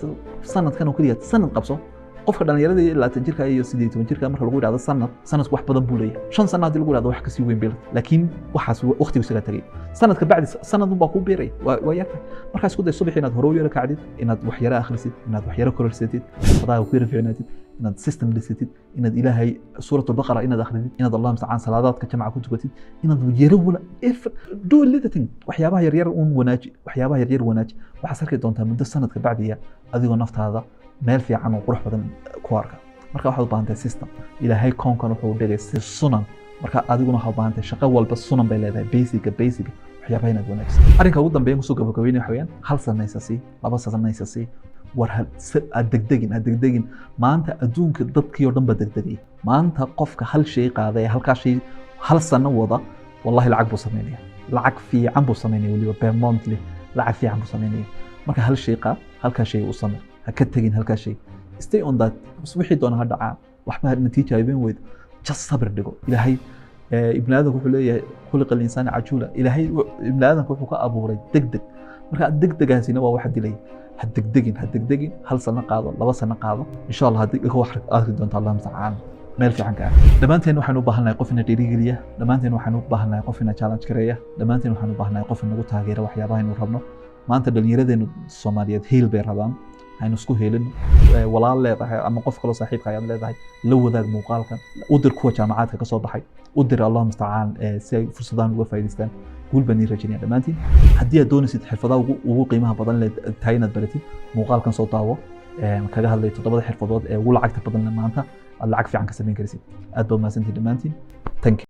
sanadkan oo keliya sanad qabso. Qofka dhalinyarada iyo 20 jirka iyo 18 jirka marka lagu yidhahdo sanad, sanadku wax badan buu leeyahay. 5 sano haddii lagu yidhahdo, wax kasii weyn bay. Laakiin waxaas waqtigu isaga tagay. Sanadka bacdi sanad unbaa kuu biiraya, waa yartahay. Markaa isku day subax inaad hore u yaro kacdid, inaad wax yaro akhrisid, inaad wax yaro kororsatid, xirfadaha ku yaro fiicnaatid, inaad system dhisatid, inaad Ilaahay Suurat Albaqara inaad akhridid, inaad, Allah mustacaan, salaadaadka jamca ku tukatid, inaad yaro wala if do a little thing, waxyaabaha yaryar uun wanaaji, waxyaabaha yaryar wanaaji. Waxaad arki doontaa muddo sanadka bacdiya adigoo naftaada meel fiican oo qurux badan ku arka. Marka waxaad u baahan tahay system. Ilaahay koonkan wuxuu dhigay si sunan. Marka adiguna waxaad u baahan tahay, shaqo walba sunan bay leedahay, basiga waxyaabaha inaad wanaajisid. Arrinka ugu dambeeya kusoo gabagabeynaya waxa weeyaan hal sanaysa sii, 2 sanaysa sii. War aad degdegin, aad degdegin. Maanta adduunka dadkii oo dhan baa degdegay. Maanta qofka hal shay qaaday, halkaa shay hal sano wada, wallahi lacag buu samaynaya, lacag fiican buu samaynaya, weliba per monthly lacag fiican buu samaynaya. Marka hal shay qaad, halkaa shay u samir, ha ka tegin halkaa shay. Stay on that. Wixii doona ha dhacaan, waxba natiija habeen weydo, just sabir dhigo. Ilaahay ibni aadamku wuxuu leeyahay: خلق الإنسان عجولا. Ilaahay ibni aadamka wuxuu ka abuuray deg deg. Marka degdegaasina waa waxa dilaya. Ha degdegin, ha degdegin. Hal sano qaado, 2 sano qaado, insha Allah haddii wax arki doonto. Allah mustacaan, meel fiican ka ah. Dhammaanteen waxaynu u baahannahay qof ina dhiirigeliya. Dhammaanteen waxaynu u baahannahay qof ina challenge gareeya. Dhammaanteen waxaynu u baahannahay qof inagu taageera waxyaabaha aynu rabno. Maanta dhallinyaradeennu Soomaaliyeed hiil bay rabaan. Haynu isku helino. Walaal leedahay ama qof kaloo saaxiibka ayaad leedahay, la wadaag muuqaalkan. U dir kuwa jaamacaadka ka soo baxay, u dir, Allah mustacaan, si ay fursadahan uga faa'iidaystaan. Guul baan ii rajaynaya dhammaantiin. Haddii aad doonaysid xirfadaha ugu qiimaha badan le tahay inaad baratid, muuqaalkan soo daawo kaga hadlay toddobada xirfadood ee ugu lacagta badan le maanta aad lacag fiican ka samayn karaysid. Aad baad mahadsantihin dhammaantiin. Thank you.